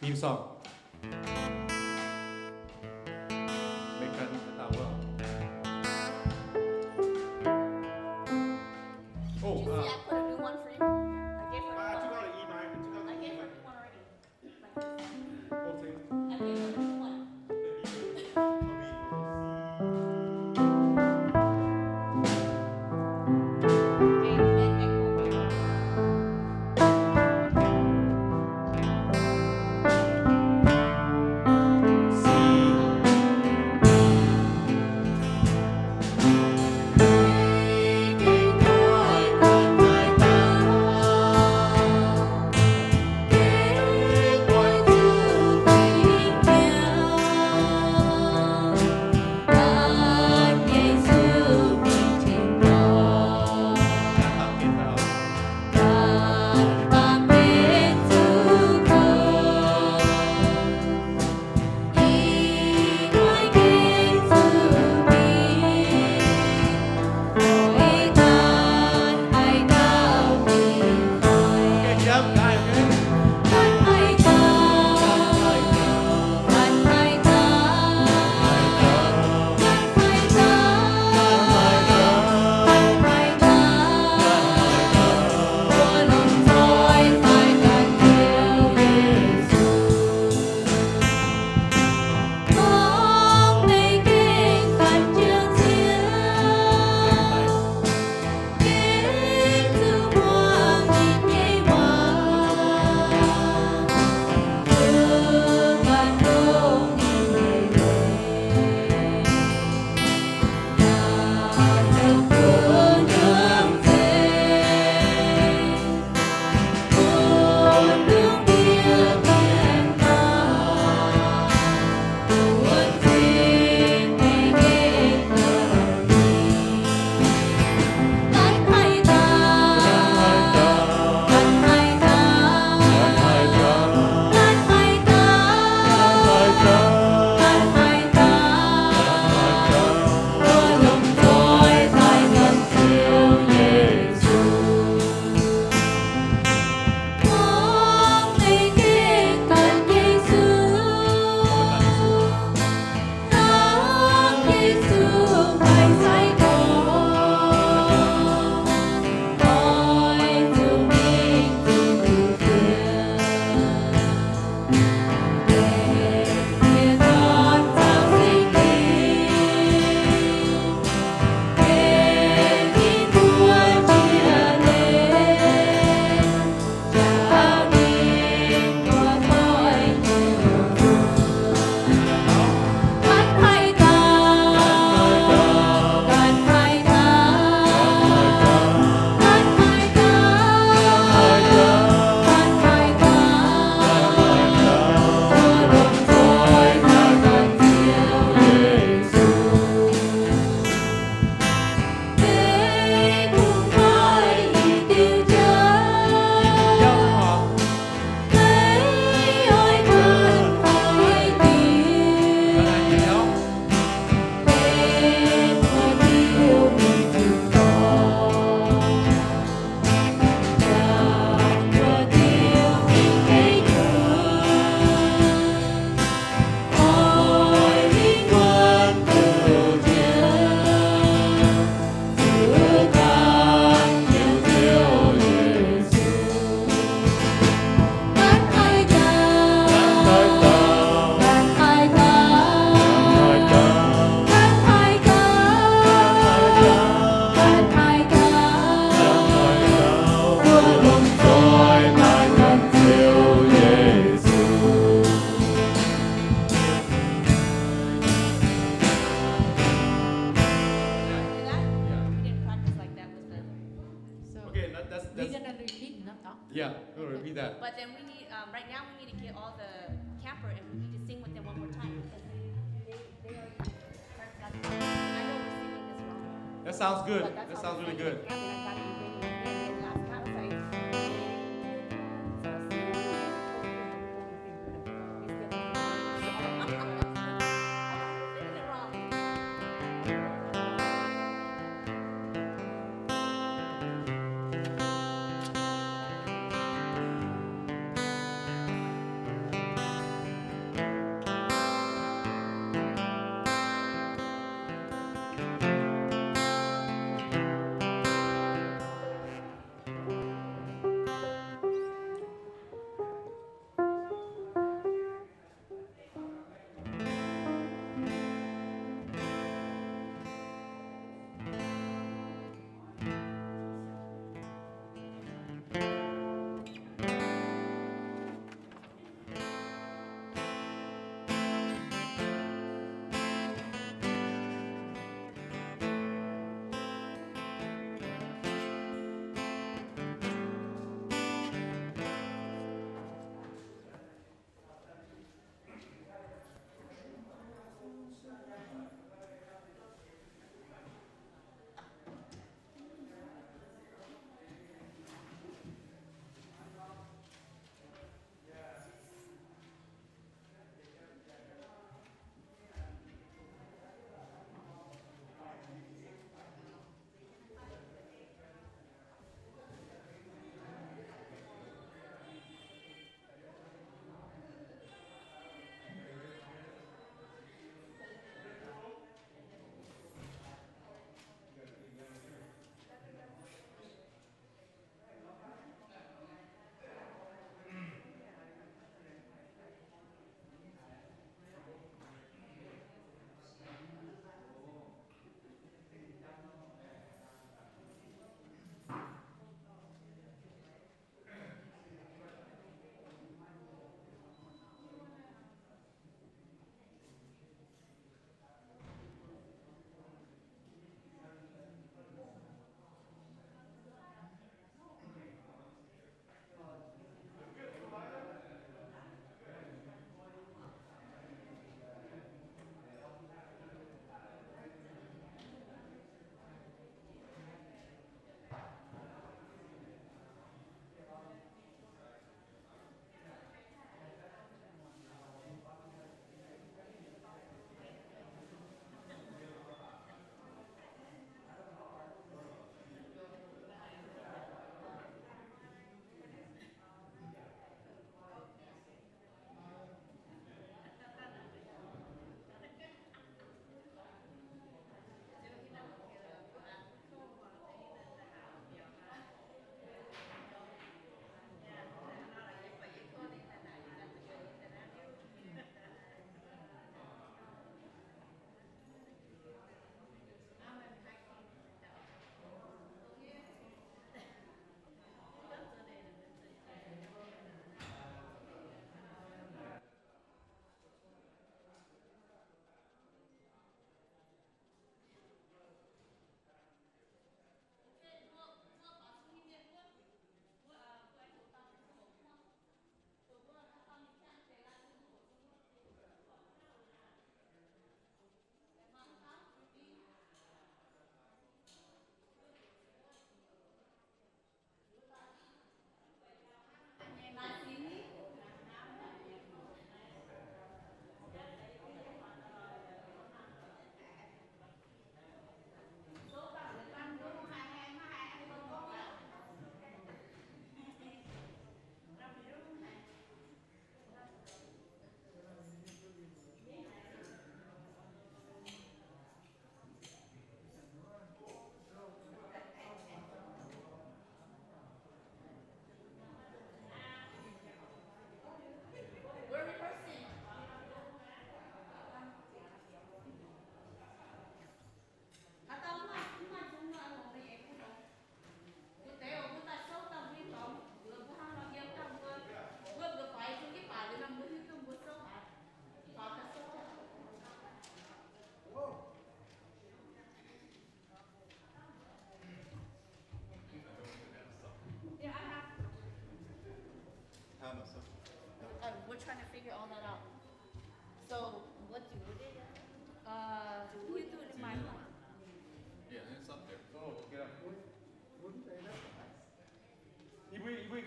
Theme song. Make God the tower. Oh, uh, I took out an E minor. I took out the E minor. I gave her a new one already. Like this. Okay. I gave her a new one. Hear that? Yeah. We didn't practice like that with the. So okay, that, that's, we're that's gonna repeat, not talk. Yeah, we'll repeat that. But then we need, um, right now we need to get all the camper and we need to sing with them one more time because they, they, they are, I know we're singing this wrong. That sounds good. But that's how we sing it. That sounds really good. Yeah, but I thought you were singing it last time. I was like,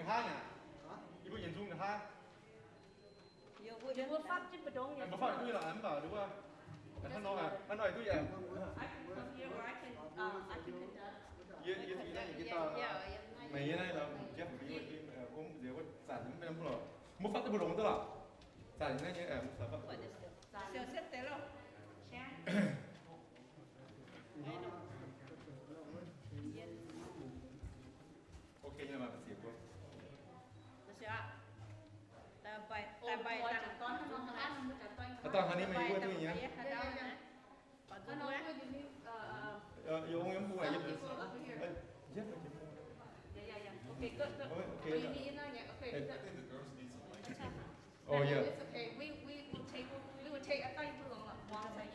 Hnangv naaic, yie mbuo yietc zungv hnangv. Mbuo fapv duqv nyei lorqc, mv baac nduov, hnangv nor, hnangv nor duqv yaac. I can come here or I can, uh, I can conduct. Yie, yie, yie, yie, yie, meih yie naaiv, Jeff, yie, yie, ong nziex wuov zanc mv baac mv lorqc. Mbuo fapv duqv mbu'ndongx duqv lorqc. Zanc naaiv nyei, mv fapv duqv. Siou siepv deix loh. Share. Ok, nyei maaih ziec mbuo. Aa, dangh hnoi ni meih mbuo duqv nyei. Yie ong yiem mbuo, yie, yie, okay, good, good. Oh, yeah. It's okay. We, we will take, we will take, I thought you put on one side.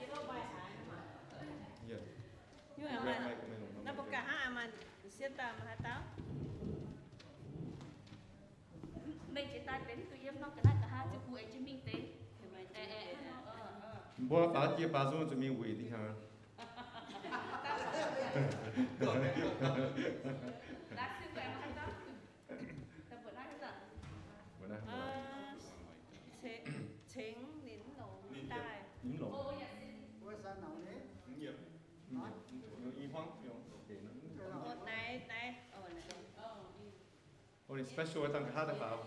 Yeah. Naaiv mbuo ganh hnangv aav, maaih sieqv dauh maaih haaix dauh? Mbuo faaux jiex baaux nzung zuqc mingh wuic dih hnyangx. Mbuo naaiv, mbuo naaiv. Cengx ninh mv longc daaih. Mv longc. Mv longc. Ih huangv, ih huangv. Naaiv, naaiv. Oh, it's special, dangh nqa'haav daaih faaux.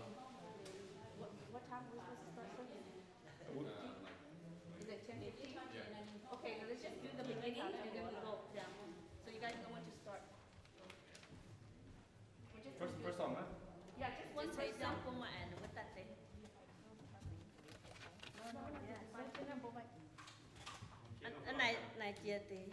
What, what time we supposed to start service? Is it ten fifteen? Yeah. Okay, let's just do the beginning and then we go down. So you guys know when to start. First, first song, huh? Yeah, just one first song. Naaiv, naaiv jiex deix.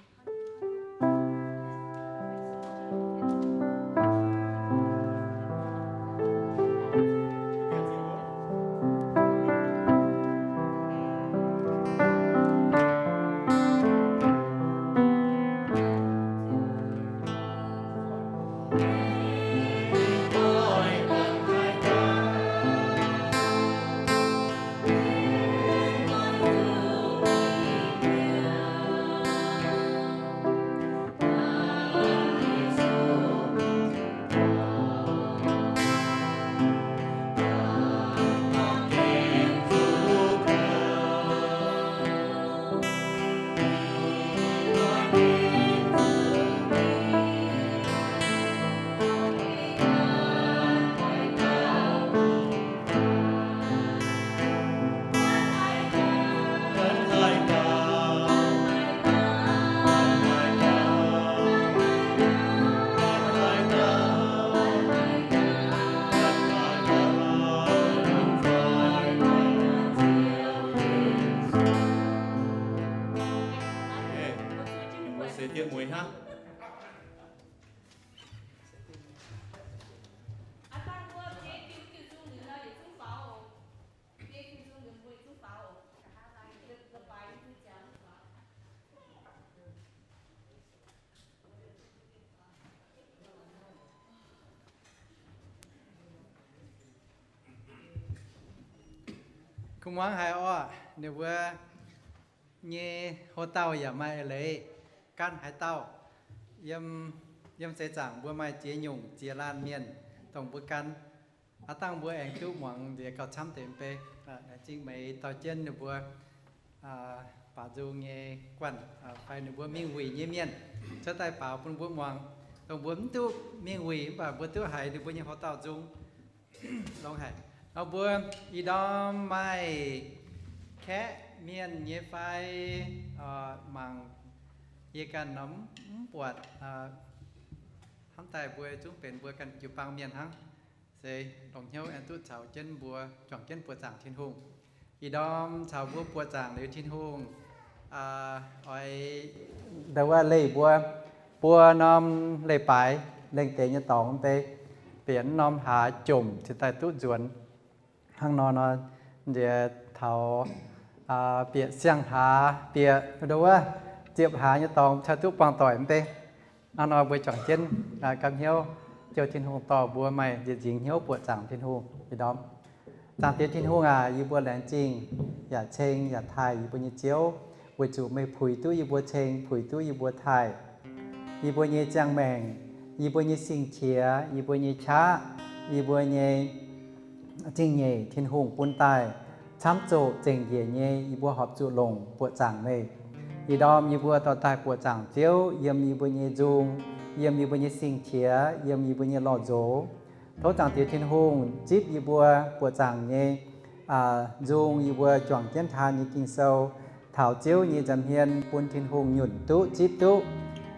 Mbuo seix diev mueiz hnangv. Kuv muangx haiz orqc, ninh mbuo nyei hlo dauh yaac maaih eix leiz, gan haaix dauh. Yiem, yiem seix zaangc mbuo maaih ziex nyungc ziex laanh mienh dongh mbuo gan. Aav dangh mbuo aengx duqv muangx nziex gauh camv deix mv bei. Laengz zingh meih dorh jienv ninh mbuo baaux nzung nyei guanh fai ninh mbuo mingh wuic nyei mienh cuotv daaih baaux bun mbuo muangx. Dongh mbuo mv duqv mingh wuic mv baac mbuo duqv haiz ninh mbuo nyei hlo dauh nzung. Longx haic. Nor mbuo ih ndorm maaih kaeqv mienh nyei fai, mangc yie ganh nor mv buatc, hnamv daaih mbuo zungv benx mbuo ganh jiu-baang mienh hnangv. Se longc hnyouv aengx duqv caux jienv mbuo juangc jienv buoqc zaangc Tin-Hungh. Ih ndorm caux mbuo buoqc zaangc liuz Tin-Hungh, oix ndau wuov leih mbuo buo norm leiz-baaix lengh deix nyei dorngx mv bei, bieqc norm hlaax jomc cingx daaih duqv nzuonx. Hnangv nor nor, nziex taux bieqc siang-hlaax, bieqc ndau wuov ziepc hlaax nyei dorngx cingx duqv buangh doic mv bei. Hnangv nor mbuo juangc jienv gapv hnyouv jouh Tin-Hungh dorh mbuo maaih nziex nzingx hnyouv buoqc zaangc Tin-Hungh ih ndorm. Zaangc Diex Tin-Hungh aac, yie mbuo laengz zingh yaac ceng yaac taaih yie mbuo nyei Ziouv, weic zuqc meih puix duqv yie mbuo ceng, puix duqv yie mbuo taaih. Yie mbuo nyei ziangh maengc, yie mbuo nyei sing-qiex, yie mbuo nyei qaqv, yie mbuo nyei zingh nyeic Tin-Hungh bun daaih camv zoqc zengc njiec nyei, yie mbuo horpc zuqc longc buoqc zaangc meih. Ih ndorm yie mbuo dorh daaih buoqc zaangc Ziouv yiem yie mbuo nyei nzung, yiem yie mbuo nyei sing-qiex, yiem yie mbuo nyei lorh nzox. Tov Zaangc Diex Tin-Hungh zipv yie mbuo buoqc zaangc nyei nzung, yie mbuo juangc jienv taan nyei Ging-Sou, taux Ziouv nyei nza'hmien bun Tin-Hungh nyunc duqv zipv duqv,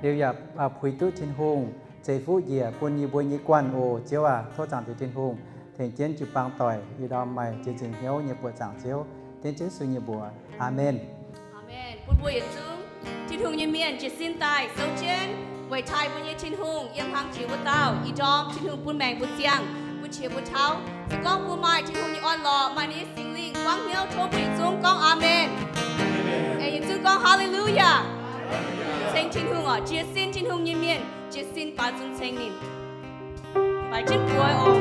liuz yaac puix duqv Tin-Hungh ceix fuqv njiec bun yie mbuo nyei guanh oc. Ziouv aac, tov Zaangc Diex Tin-Hungh tengx jienv jiu-baang doic. Ih ndorm maaih ziex nzingc hnyouv nyei buoqc zaangc Ziouv, dengv Ziouv Yesu nyei mbuox. Aamen. Aamen. Bun mbuo yietc zungv Tin-Hungh nyei mienh jiez sin daaih souv jienv weic taaih mbuo nyei Tin-Hungh yiem hnaangx jiex wuov dauh. Ih ndorm Tin-Hungh bun maengc mbuo ziangh, bun qiex mbuo tauv. Se gorngv mbuo maaih Tin-Hungh nyei orn-lorqc, maaih ninh nyei Singx Lingh buangv hnyouv tov mbuo yietc zungv gorngv aamen. Aengx yietc zungv gorngv haleluyaa. Ceng Tin-Hungh oc. Jiez sin Tin-Hungh nyei mienh jiez sin baaux nzung ceng ninh. Baix jienv buoz oc.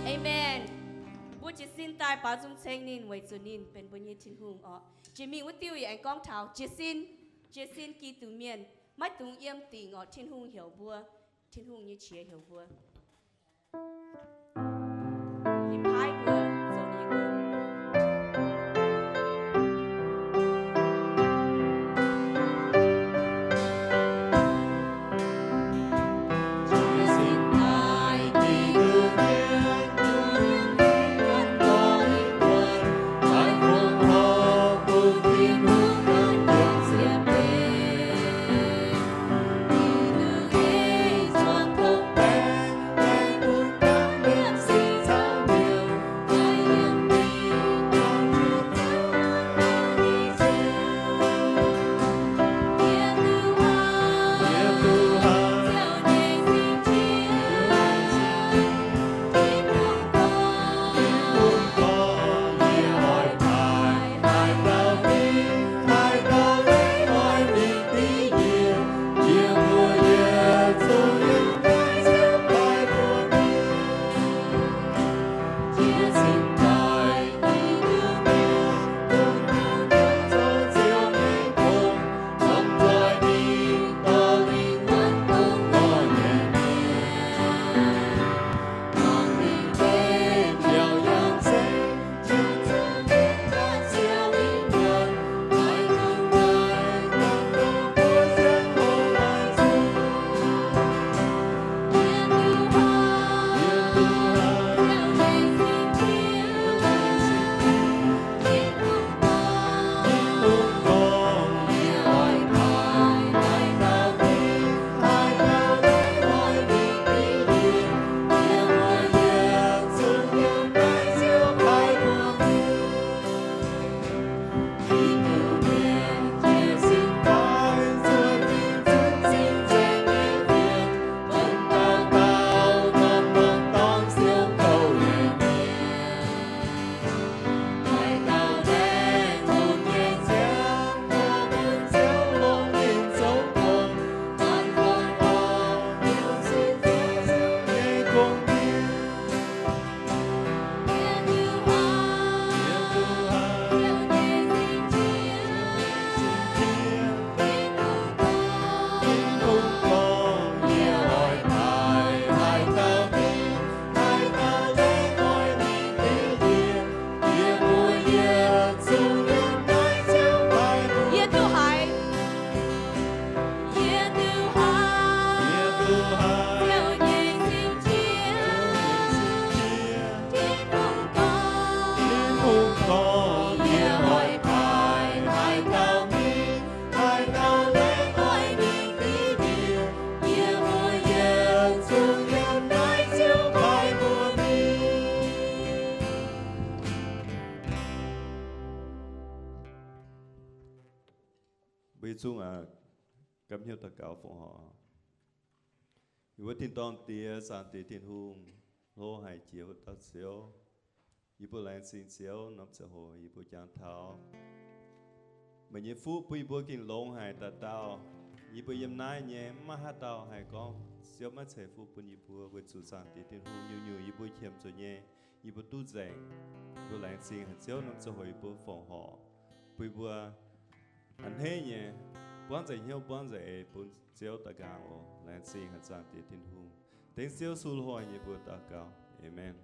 Aamen. Mbuo jiez sin daaih baaux nzung ceng ninh weic zuqc ninh benx mbuo nyei Tin-Hungh orqc. Jiex mingh wuov diuh yaac aengx gorngv taux jiez sin, jiez sin Giduc mienh maiv dungx yiem dingc orqc. Tin-Hungh heuc mbuo, Tin-Hungh nyei qiex heuc mbuo. Mbuo yietc zungv aqv, gapv hnyouv daux gaux fongc horc. Yie mbuo tin-dorngh Diex, Zaangc Diex Tin-Hungh, hlo haic jiex wuov dauh Ziouv. Yie mbuo laengz zingh Ziouv norm ziangh hoc yie mbuo jangx taux meih nyei fuqv bun yie mbuo gengh longx haic dauh dauh. Yie mbuo yiem naaiv nyei maiv maaih haaix dauh haih gorngv Ziouv maiv ceix fuqv bun yie mbuo, weic zuqc Zaangc Diex Tin-Hungh nyungc-nyungc yie mbuo qiemx zuqc nyei, yie mbuo duqv nzengc. Yie mbuo laengz zingh haic Ziouv norm ziangh hoc yie mbuo fongc horc, bun yie mbuo a'hneiv nyei buangv nzengc hnyouv buangv nzengc eix bun Ziouv daux gaux oc. Laengz zingh haic Zaangc Diex Tin-Hungh. Dengv Ziouv Yesu lorh nyei mbuox daux gaux. Aamen.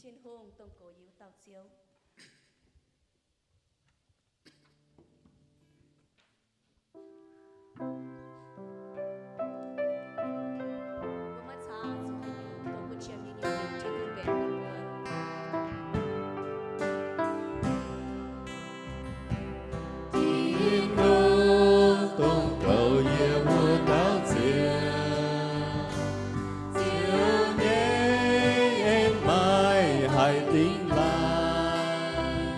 Tin-Hungh dongh goux yie wuov dauh Ziouv. Tin-Hungh dongh goux yie wuov dauh Ziouv. Ziouv nyei en maaih haaix dingc laanh,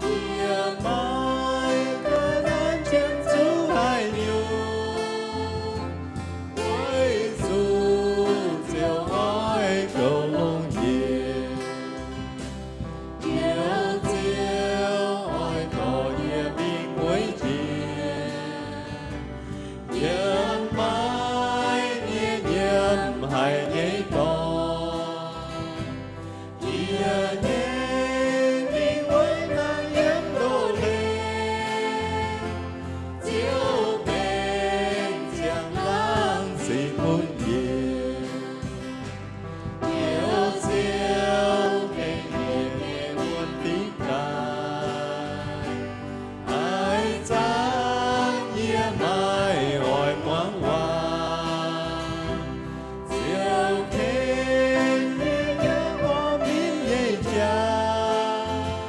yie maiv ganh nanv qiemx zuqc haaix nyungc. Weic zuqc Ziouv oix goux longx yie. Ziouv, Ziouv oix dorh yie mingh mueiz jiex, yiem maiv nyei nyiemc haic nyei dorngx. Yie nyei mingh wuov hnangv yiem ndoh hlengx, Ziouv benx ziangh laangh cingx bun yie. Ziouv, Ziouv gengh yie nyei wuonh dingc daaih, haaix zanc yie maiv oix muangx waac. Ziouv ken yie yiem horpc minv nyei jaax,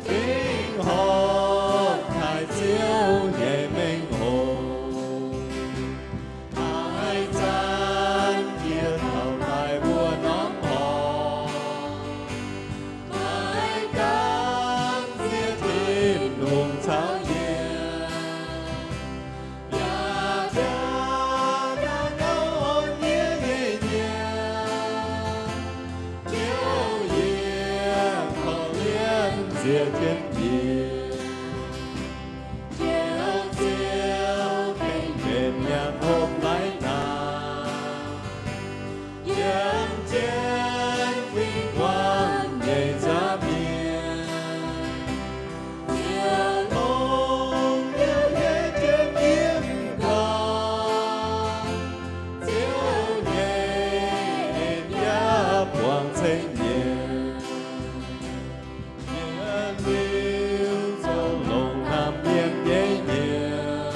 gengh horpc taaih Ziouv nyei mengh hoc. Haaix zanc yie taux taaih wuov norm horngh, maiv gaamv nziex Tin-Hungh caux yie, yaac jaa naaiv ngau orn yie nyei nyiemc. Ziouv, yie korv-lienh nziex jienv yie. Ziouv, Ziouv gengh mbenc nyaanh hopv laiv naanc, yiem jienv win-wangv nyei nza'hmien. Ziouv longc Ziouv nyei jiem yiem korv, Ziouv nyei en yaac buangh ceng nyiemc. Yietc liuz zoux longc hnamv mienh nyei nyiemc,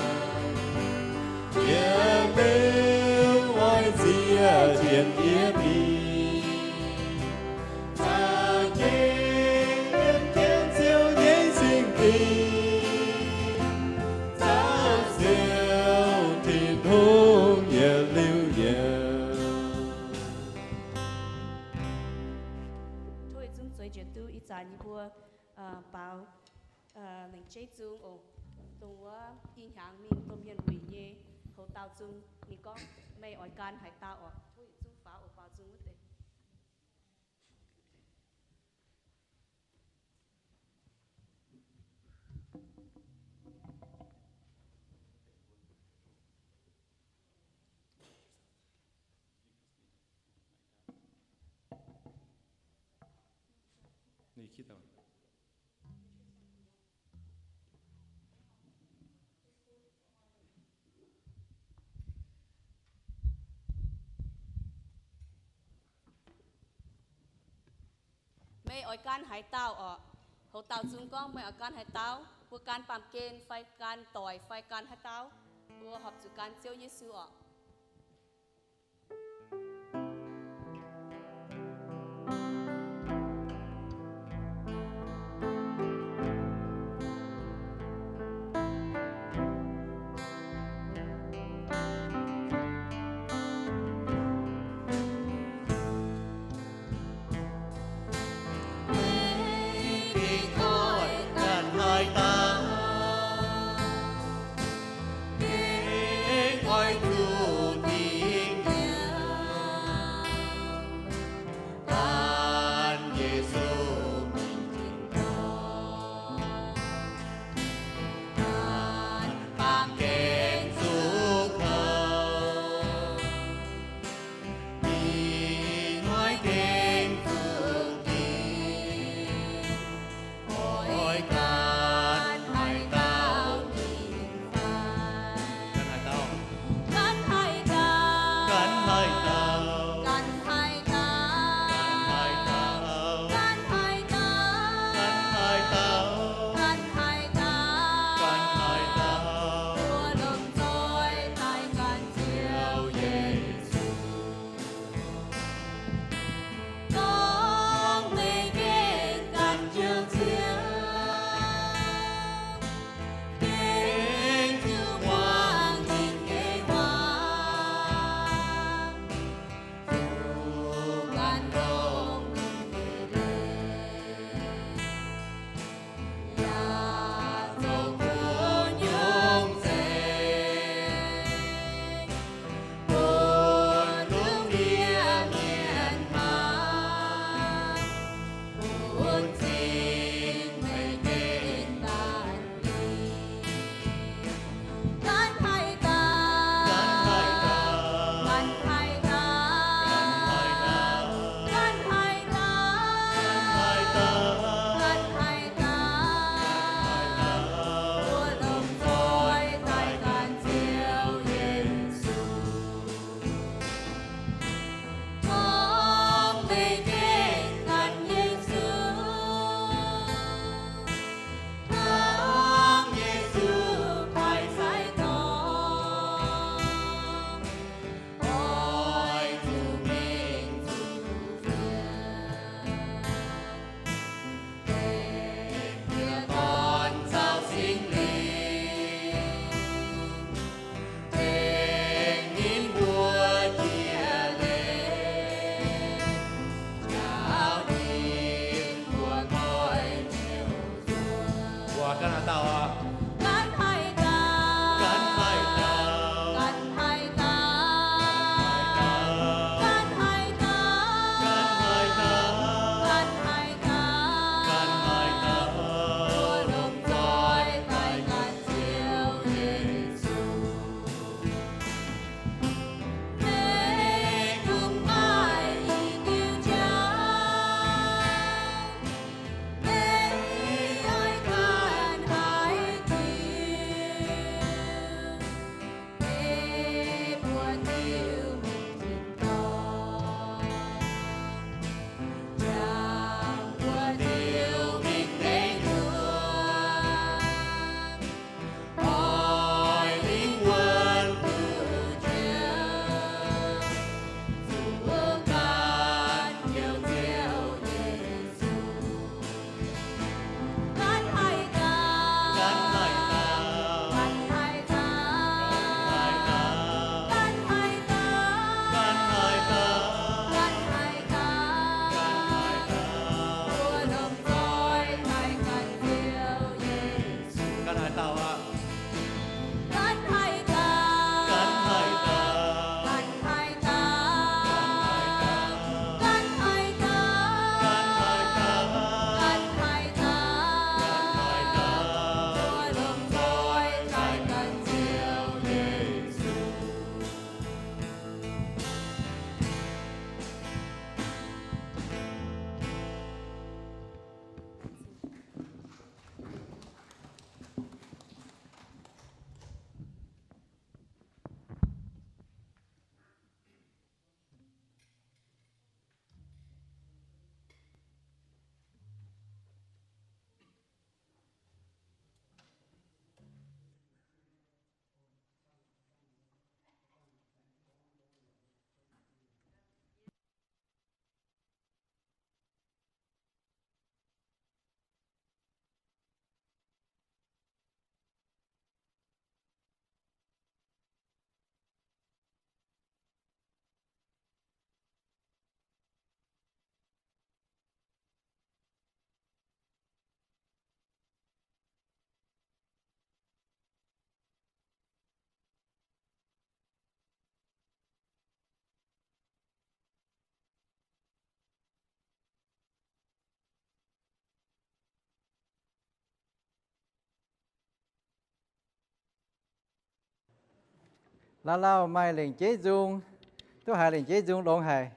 yietc liuz oix zieqv jienv yie mingh. Za'gengh yiem jienv Ziouv nyei singx dingh, caux Ziouv Tin-Hungh yietc liuz yietc. Tov yietc zungv zueiz njiec duqv. Ih zanc yie mbuo baaux lengc jeiv zung oc. Dongh wuov i hnyangx mingh domh mienh wuic nyei houx dauh zung, ninh gorngv, meih oix gan haaix dauh oc? Tov yietc zungv faaux oc, baaux zung wuov deix. Meih oix gan haaix dauh oc? Houx dauh zung gorngv, meih oix gan haaix dauh? Mbuo gan baamh gen fai gan doic fai gan haaix dauh? Mbuo horpc zuqc gan Ziouv Yesu oc. Meih gengh oix gan haaix dauh? Gengh oix zuqc Lauh lauh maaih lengc jeiv nzung, duqv haiz lengc jeiv nzung longx haic.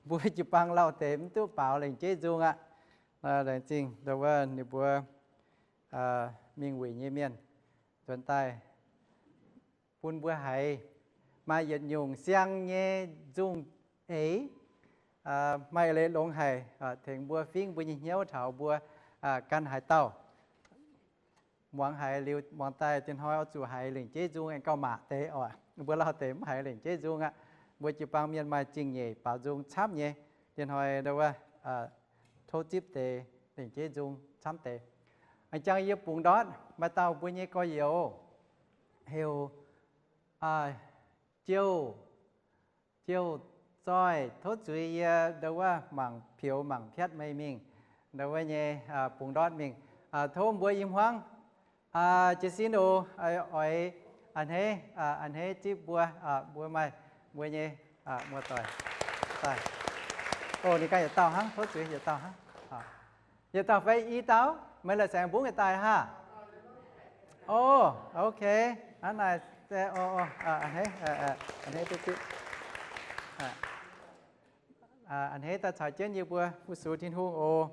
Mbuo jiu-baang lauh deix mv duqv baaux lengc jeiv nzung aqv. Laengz zingh ndau wuov ninh mbuo mingh wuic nyei mienh nzuonx daaih bun mbuo haiz maaih yietc nyungc siang nyei nzung eix, maaih eix leiz longx haic, tengx mbuo fingv mbuo nyei hnyouv taux mbuo ganh haaix dauh muangx haiz liuz, muangx daaih diex hnoi oix zuqc haiz lengc jeiv nzung aengx gauh maac deix oc. Mbuo lauh deix mv haiz lengc jeiv nzung aqv. Mbuo jiu-baang mienh maaih zingh nyeic baaux nzung camv nyei. Diex hnoi ndau wuov tov zipv deix lengc jeiv nzung camv deix. A'jang yie bungx ndortv maaih dauh mbuo nyei gorx-youz heuc Jouh, Jouh Zoih, tov zuiz yie ndau wuov mangc peux mangc piatv meih mingh ndau wuov nyei bungx ndortv mingh. Tov mbuo i hmuangv jiez sin oc, oix a'hneiv, a'hneiv zipv mbuo, mbuo maaih mbuo nyei muoz-doic daaih. O, ninh ganh yietc dauh hnangv, tov zuiz yietc dauh hnangv. Yietc dauh fai i dauh? Meih la'saengx mbungv yietc daaih haah? O, ok. Hnangv naaic, a'hneiv, a'hneiv duqv zipv. A'hneiv daaih caux jienv yie mbuo fu-sux Tin-Hungh oc.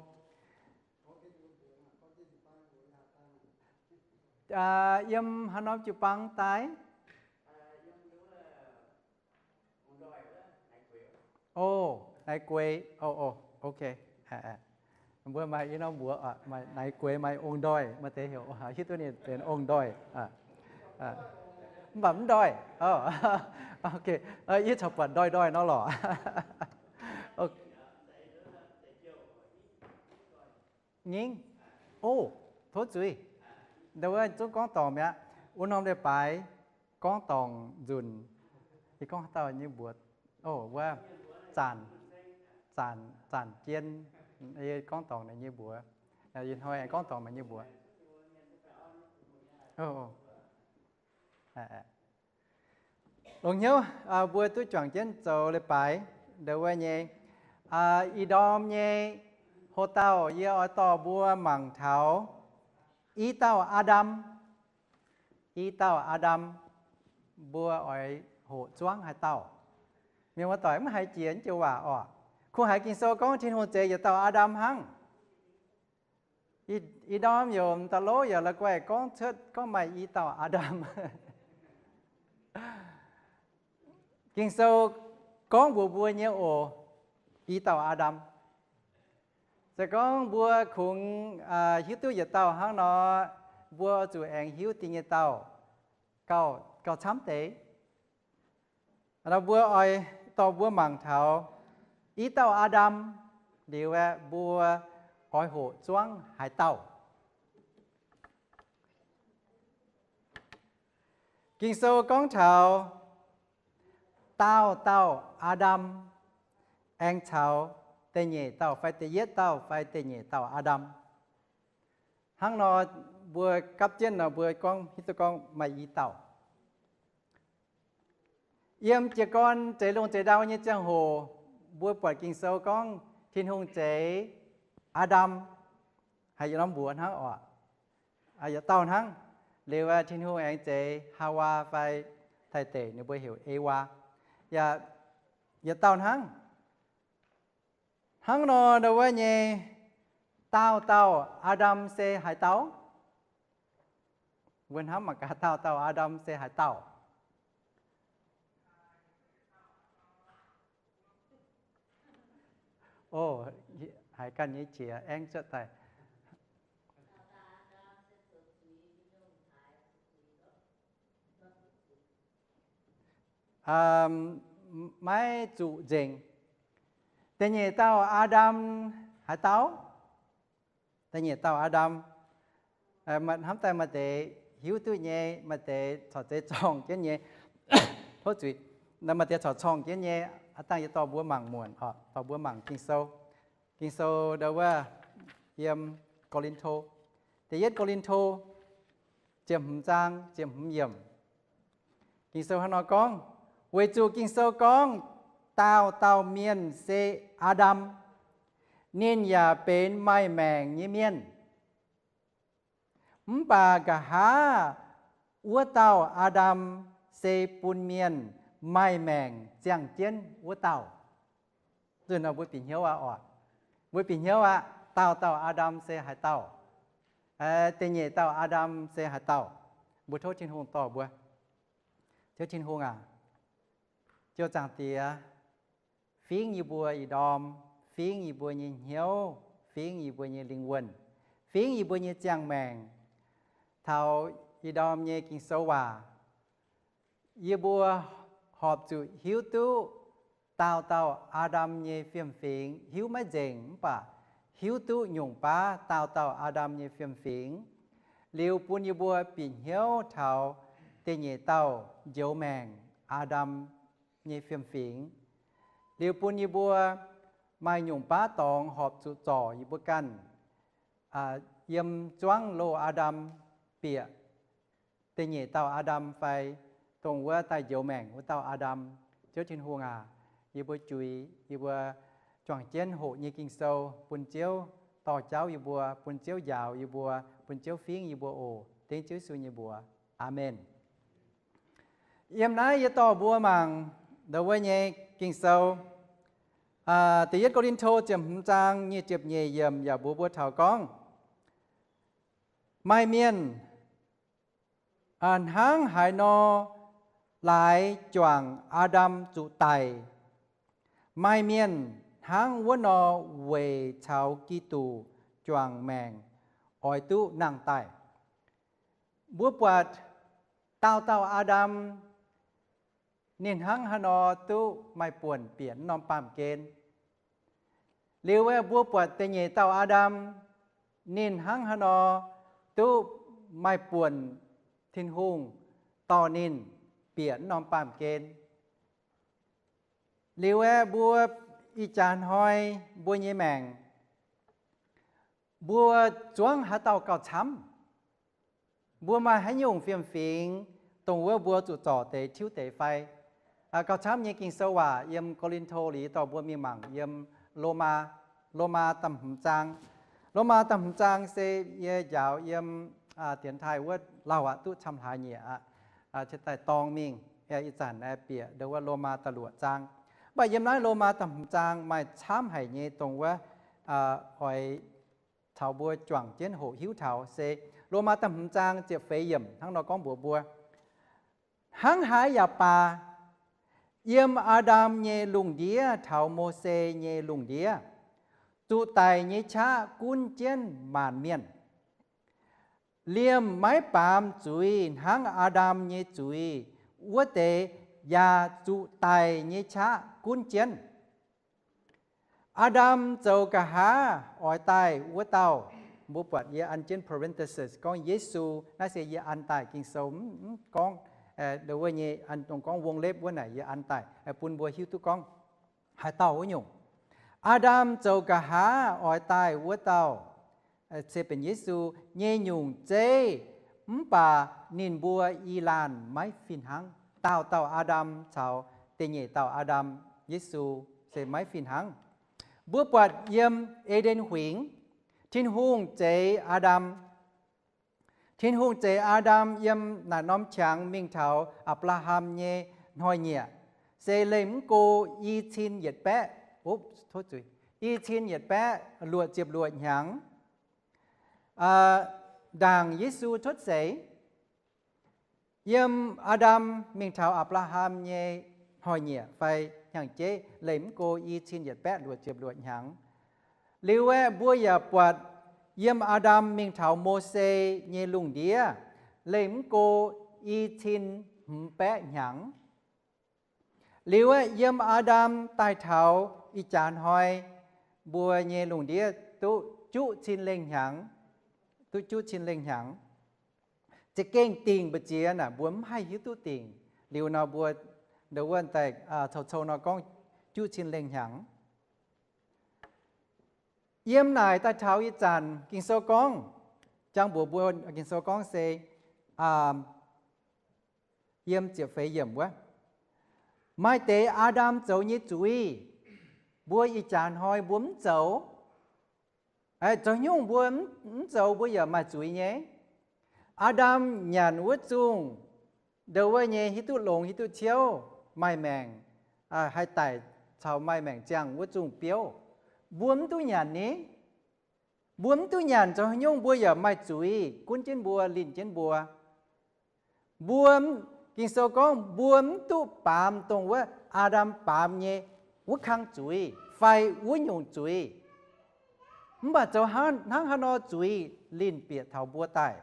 Yiem haaix norm jiu-baang daaih? O, Naix Gueix. O, o, ok. Mbuo maaih i norm mbuox, Naix Gueix maaih Ong-Ndoih, maaih deix heuc, hiuv duqv ninh benx Ong-Ndoih. Mv baac mv ndoih. Ok, yie corc buatc ndoih ndoih nor lorqc. Nyingv. O, tov zuiz. Ndau wuov zungv gorngv dorngc mi'aqv. Wuov norm leiz-baaix gorngv dorngc nzunc. Yie gorngv haaix dauh nyei mbuox? O, wuov Zanc, Zanc, Zanc Jien. Yie gorngv dorngc ninh nyei mbuox. Ih hnoi aengx gorngv dorngc meih nyei mbuox. Longx hnyouv mbuo duqv juangc jienv zoux leiz-baaix ndau wuov nyei. Ih ndorm nyei hoc-dauh yie oix dorh mbuo mangc taux i dauh Aa^ndam. I dauh Aa^ndam, mbuo oix hoqc zuangv haaix dauh? Mienh muoz-doic mv haiz jiex naaiv joux waac orqc? Kungx haiz Ging-Sou gorngv Tin-Hungh zeix yietc dauh Aa^ndam hnangv. Ih ndorm yaac da'lov yaac la'guaih gorngv cuotv gorngv maaih i dauh Aa^ndam. Ging-Sou gorngv mbuox mbuo nyei oc, i dauh Aa^ndam. Se gorngv mbuo kungx hiuv duqv yietc dauh hnangv nor, mbuo zuqc aengx hiuv da'nyeic dauh gauh camv deix. Nor mbuo oix dorh mbuo mangc taux i dauh Aa^ndam liuz aeqv, mbuo oix hoqc zuangv haaix dauh? Ging-Sou gorngv taux daauh dauh Aa^ndam aengx caux da'nyeic dauh fai da'yietv dauh fai da'nyeic dauh Aa^ndam. Hnangv nor, mbuo gapv jienv nor mbuo gorngv hiuv duqv gorngv maaih i dauh. Yiem jiez gorn zeix lungh zeix ndau nyei ziangh hoc, mbuo buatc Ging-Sou gorngv Tin-Hungh zeix Aa^ndam haic yietc norm mbuox hnangv oc. Yietc dauh hnangv. Liuz Tin-Hungh aengx zeix Haawaa fai Taiv Deic, ninh mbuo heuc Ewaa, yaac yietc dauh hnangv. Hnangv nor, ndau wuov nyei daauh dauh Aa^ndam se haaix dauh? Mbuo hnamv mangc gaax, daauh dauh Aa^ndam se haaix dauh? O, haiz ganh nyei qiex aengv cuotv daaih. Maiv zuqc nzengc. Da'nyeic dauh Aa^ndam haaix dauh? Da'nyeic dauh Aa^ndam, hnamv daaih maaih deix hiuv duqv nyei, maaih deix corc zeiz zorng jienv nyei. Tov zuiz, maaih deix corc zorng jienv nyei. Aav dangh yie dorh mbuo mangc muonc, dorh mbuo mangc Ging-Sou. Ging-Sou ndau wuov yiem Ko^lin^to, da'yietv Ko^lin^to, ziepc hmz zaang, ziepc hmz yiemc. Ging-Sou hnangv nor gorngv, weic zuqc Ging-Sou gorngv, daauh dauh mienh se Aa^ndam, ninh yaac benx maaih maengc nyei mienh. Mv baac nqa'haav wuov dauh Aa^ndam se bun mienh maaih maengc ziangh jienv wuov dauh. Nzunc nor mbuo bieqc hnyouv aqv oc. Mbuo bieqc hnyouv aqv, dauh dauh Aa^ndam se haaix dauh? Da'nyeic dauh Aa^ndam se haaix dauh? Mbuo tov Tin-Hungh dorh mbuo. Ziouv Tin-Hungh aac, Ziouv Zaangc Diex, fingx yie mbuo ih ndorm, fingx yie mbuo nyei hnyouv, fingx yie mbuo nyei lingh wuonh, fingx yie mbuo nyei ziangh maengc. Taux ih ndorm nyei Ging-Sou waac, yie mbuo horpc zuqc hiuv duqv dauh dauh Aa^ndam nyei fiem-fingx, hiuv maiv nzengc mv baac hiuv duqv nyungc baav dauh dauh Aa^ndam nyei fiem-fingx, liuz bun yie mbuo bieqc hnyouv taux da'nyeic dauh njoux maengc Aa^ndam nyei fiem-fingx, liuz bun yie mbuo maaih nyungc baav dorngx horpc zuqc zorc yie mbuo ganh yiem zuangv loz Aa^ndam bieqc da'nyeic dauh Aa^ndam fai dongh wuov daaih njoux maengc wuov dauh Aa^ndam. Ziouv Tin-Hungh aac, yie mbuo juix, yie mbuo juangc jienv hoqc nyei Ging-Sou bun Ziouv dorh jauv yie mbuo, bun Ziouv njaaux yie mbuo, bun Ziouv fingx yie mbuo oc. Dengv Ziouv Yesu nyei mbuox, aamen. Yiem naaiv yie dorh mbuo mangc ndau wuov nyei Ging-Sou, da'yietv Ko^lin^to ziepc hmz zaang nyic ziepc nyeic yiemc yaac mbuox mbuo taux gorngv, maaih mienh hnangv haaix nor laaix juangc Aa^ndam zuqc daic, maaih mienh hnangv wuov nor weic caux Giduc juangc maengc oix duqv nangh daaih. Mbuo buatc dauh dauh Aa^ndam ninh hnangv haaix nor duqv maaih buonc bieqc norm baamh gen. Liuz aeqv, mbuo buatc da'nyeic dauh Aa^ndam, ninh hnangv haaix nor duqv maaih buonc Tin-Hungh dorh ninh bieqc norm baamh gen. Liuz aeqv, mbuo ih jaax hnoi mbuo nyei maengc, mbuo zuangv haaix dauh gauh camv? Mbuo maaih haaix nyungc fiem-fingx, dongh wuov mbuo zuqc zorc deix tiuv deix fai? Gauh camv nyei Ging-Sou waac yiem Ko^lin^to liuz dorh mbuo mingh mangc yiem Lomaa, Lomaa da'hmz zaang. Lomaa da'hmz zaang se yie njaaux yiem dienx taaih wuov lauh aqv, duqv camv hlaax nyieqc aqv, daaih dorng mingh, ih zanc bieqc ndau wuov Lomaa da'luoqc zaang. Mv baac yiem naaiv Lomaa da'hmz zaang maaih camv haic nyei dongh wuov oix caux mbuo juangc jienv hoqc hiuv taux se Lomaa da'hmz zaang ziepc feix yiemc hnangv nor gorngv mbuox mbuo, hnangv haaix yaac baac, yiem Aa^ndam nyei lungh ndiev taux Mose nyei lungh ndiev, zuqc daic nyei qaqv gunv jienv maanc mienh. Liemh maiv baamz zuiz hnangv Aa^ndam nyei zuiz wuov deix yaac zuqc daic nyei qaqv gunv jienv. Aa^ndam zoux nqa'haav oix daaih wuov dauh, mbuo buatc yie an jienv parenthesis gorngv Yesu, naaiv se yie an daaih, Ging-Sou mv gorngv, wuov nyei an dongh gorngv วงเล็บ wuov naaic yie an daaih bun mbuo hiuv duqv gorngv haaix dauh wuov nyungc. Aa^ndam zoux nqa'haav oix daaih wuov dauh se benx Yesu nyei nyungc zeiv, mv baac ninh mbuo i laanh maiv fih hnangv. Dauh dauh Aa^ndam caux da'nyeic dauh Aa^ndam, Yesu, se maiv fih hnangv. Mbuo buatc yiem E^nden Huingx, Tin-Hungh zeix Aa^ndam. Tin-Hungh zeix Aa^ndam yiem naaic norm qangx mingh taux Apc^laa^ham nyei hnoi-nyieqc, se lengh mv go i cin yietc baeqv, i cin yietc baeqv luoqc ziepc luoqc hnyangx, ndaangc Yesu cuotv seix. Yiem Aa^ndam mingh taux Apc^laa^ham nyei hnoi-nyieqc fai hnyangx-jeiv lengh mv go i cin yietc baeqv luoqc ziepc luoqc hnyangx. Liuz aeqv, mbuo yaac buatc yiem Aa^ndam mingh taux Mose nyei lungh ndiev lengh mv go i cin hmz baeqv hnyangx. Liuz aeqv, yiem Aa^ndam daaih taux ih jaax hnoi, mbuo nyei lungh ndiev duqv juqv cin lengh hnyangx, duqv juqv cin lengh hnyangx. Za'gengh dingc mbu'ziex naaic mbuo mv haih hiuv duqv dingc. Liuz nor mbuo ndau wuov daaih cou-cou nor gorngv juqv cin lengh hnyangx. Yiem naaic daaih taux ih zanc Ging-Sou gorngv, jangx mbuox mbuo Ging-Sou gorngv se, yiem ziepc feix yiemc wuov, maaih deix Aa^ndam zoux nyei zuiz, mbuo ih jaax hnoi mbuo mv zoux. Zoux nyungc mbuo mv zoux mbuo yaac maaih zuiz nyei. Aa^ndam nyanc wuov zungh ndo wuov nyei hiuv duqv longx hiuv duqv ciouv, maaih maengc, haih daic caux maaih maengc ziangh wuov zungh biouv. Mbuo mv duqv nyanc ni. Mbuo mv duqv nyanc zoux haaix nyungc, mbuo yaac maaih zuiz gunv jienv mbuo, linh jienv mbuo. Mbuo, Ging-Sou gorngv mbuo mv duqv baamz dongh wuov Aa^ndam baamz nyei wuov kang zuiz fai wuov nyungc zuiz. Mv baac zoux hnangv haaix nor zuiz linh bieqc taux mbuo daaih,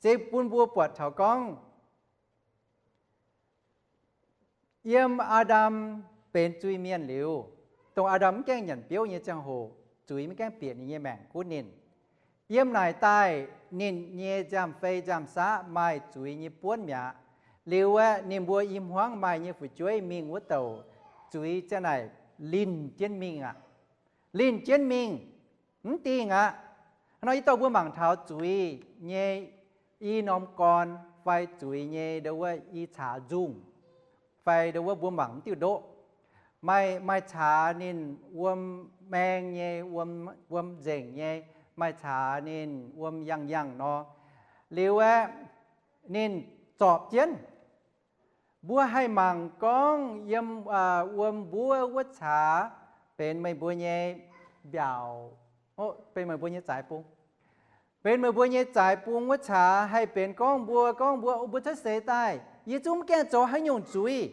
se bun mbuo buatc taux gorngv yiem Aa^ndam benx zuiz-mienh liuz, dongh Aa^ndam mv gaengh nyanc biouv nyei ziangh hoc, zuiz mv gaengh bieqc ninh nyei maengc gunv ninh. Yiem naaic daaih ninh nyei nziaamv-fei nziaamv-saqv maaih zuiz nyei buonv mi'aqv. Liuz aeqv, ninh mbuo i hmuangv maaih nyei fu'jueiv mingh wuov douc zuiz ziang naaic linh jienv mingh aqv. Linh jienv mingh, mv dingh aqv. Hnangv nor yie dorh mbuo mangc taux zuiz nyei i norm gorn fai zuiz nyei ndo wuov i caax nzungh, fai ndo wuov mbuo mangc mv diuh ndoqv. Maaih, maaih caax ninh wuom maeng nyei, wuom, wuom nzengc nyei, maaih caax ninh wuom yangh yangh nor. Liuz aeqv, ninh zorpc jienv. Mbuo haih mangc gorngv yiem wuom mbuov wuov caax benx meih mbuo nyei mbiaauc, benx meih mbuo nyei zaaix bung. Benx meih mbuo nyei zaaix bung wuov caax haih benx gorngv mbuo, gorngv mbuo, mbuo cuotv seix daaih yie zungv mv gaengh zoux haaix nyungc zuiz.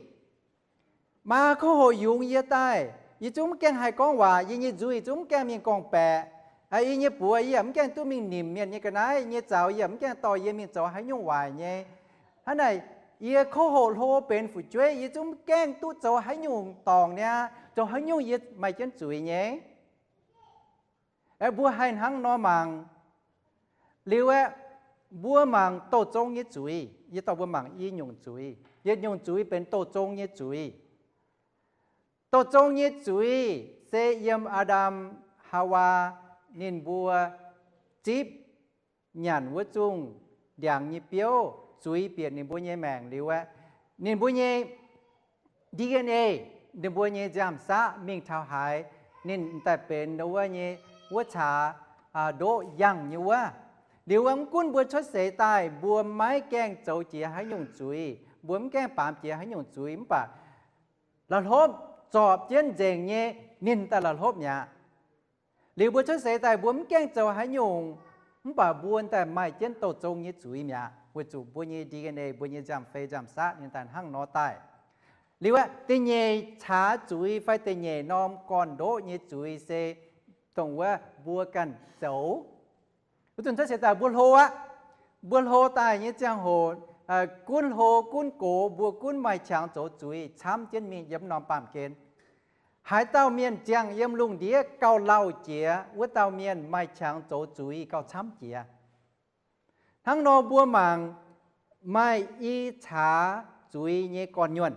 Maa kouv hoqc yungz yie daaih, yie zungv mv gaengh haih gorngv waac, yie nyei nzuih zungv mv gaengh mingh gorngv-baeqc. Yie nyei buoz yie yaac mv gaengh duqv mingh nimc mienh nyei ga'naaiv, yie nyei zaux yie yaac mv gaengh dorh yie mingh zoux haaix nyungc waaic nyei. Hnangv naaic, yie kouv hoqc hlo benx fu'jueiv, yie zungv mv gaengh duqv zoux haaix nyungc dorngc niaa, zoux haaix nyungc yie maaih jienv zuiz nyei. Aeqv, mbuo haih hnangv nor mangc. Liuz aeqv, mbuo mangc douh zong nyei zuiz. Yie dorh mbuo mangc i nyungc zuiz. Yietc nyungc zuiz benx douh zong nyei zuiz. Douh zong nyei zuiz se yiem Aa^ndam, Haawaa ninh mbuo zipv nyanc wuov zungh ndiangx nyei biouv, zuiz bieqc ninh mbuo nyei maengc liuz aeqv, ninh mbuo nyei D N A, ninh mbuo nyei nziaamv-saqv mingh taux haaix, ninh daaih benx wuov nyei wuov caax ndoqv yangh nyei wuov. Liuz aeqv, mv gunv mbuo cuotv seix daaih mbuo maiv gaengh zoux jiex haaix nyungc zuiz, mbuo mv gaengh baamz jiex haaix nyungc zuiz, mv baac la'hlopv zorpc jienv nzengc nyei, ninh daaih la'hlopv mi'aqv. Liuz mbuo cuotv seix daaih mbuo mv gaengh zoux haaix nyungc, mv baac mbuo daaih maaih jienv douh zong nyei zuiz mi'aqv, weic zuqc mbuo nyei D N A, mbuo nyei nziaamv-fei nziaamv-saqv ninh daaih hnangv nor daaih. Liuz aeqv, da'nyeic caax zuiz fai da'nyeic norm gorn-ndoqv nyei zuiz se dongh wuov mbuo ganh zoux. Wuov zanc cuotv seix daaih mbuo hlo aqv. Mbuo hlo daaih nyei ziangh hoc, gunv hlo gunv gox mbuo gunv maaih qangx zoux zuiz camv jienv mingh yiem norm baamh gen. Haaix dauh mienh ziangh yiem lungh ndiev gauh lauh jiex, wuov dauh mienh maaih qangx zoux zuiz gauh camv jiex. Hnangv nor mbuo mangc maaih i caax zuiz nyei gorn-nyuonh.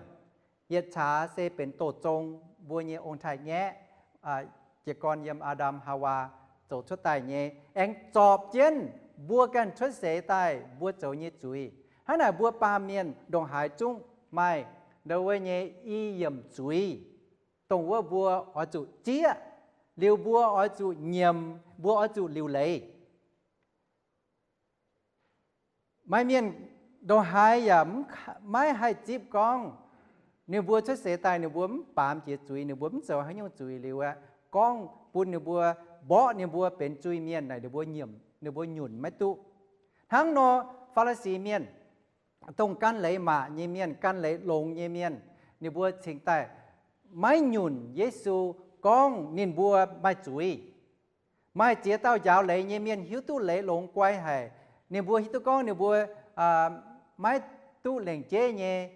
Yietc caax se benx douh zong, mbuo nyei ong-taaix-ngaeqv, jiez gorn yiem Aa^ndam Haawaa zoux cuotv daaih nyei, aengx zorpc jienv mbuo ganh cuotv seix daaih mbuo zoux nyei zuiz. Hnangv naaic mbuo baamh mienh ndongc haaix zungv maaih ndo wuov nyei i yiemc zuiz, dongh wuov mbuo oix zuqc zieqv, liuz mbuo oix zuqc nyiemc, mbuo oix zuqc liuc leiz. Maaih mienh ndongc haaix yaac maiv haih zipv gorngv ninh mbuo cuotv seix daaih ninh mbuo mv baamz jiex zuiz, ninh mbuo mv zoux haaix nyungc zuiz liuz aeqv, gorngv bun ninh mbuo mborqv ninh mbuo benx zuiz-mienh naaic ninh mbuo nyiemc, ninh mbuo nyunc maiv duqv. Hnangv nor Faa^li^si Mienh, dongh gan leiz maac nyei mienh, gan leiz longx nyei mienh, ninh mbuo cingx daaih maiv nyunc Yesu gorngv ninh mbuo maaih zuiz. Maaih ziex dauh njaaux leiz nyei mienh hiuv duqv leiz longx guai haic. Ninh mbuo hiuv duqv gorngv ninh mbuo maiv duqv lengc jeiv nyei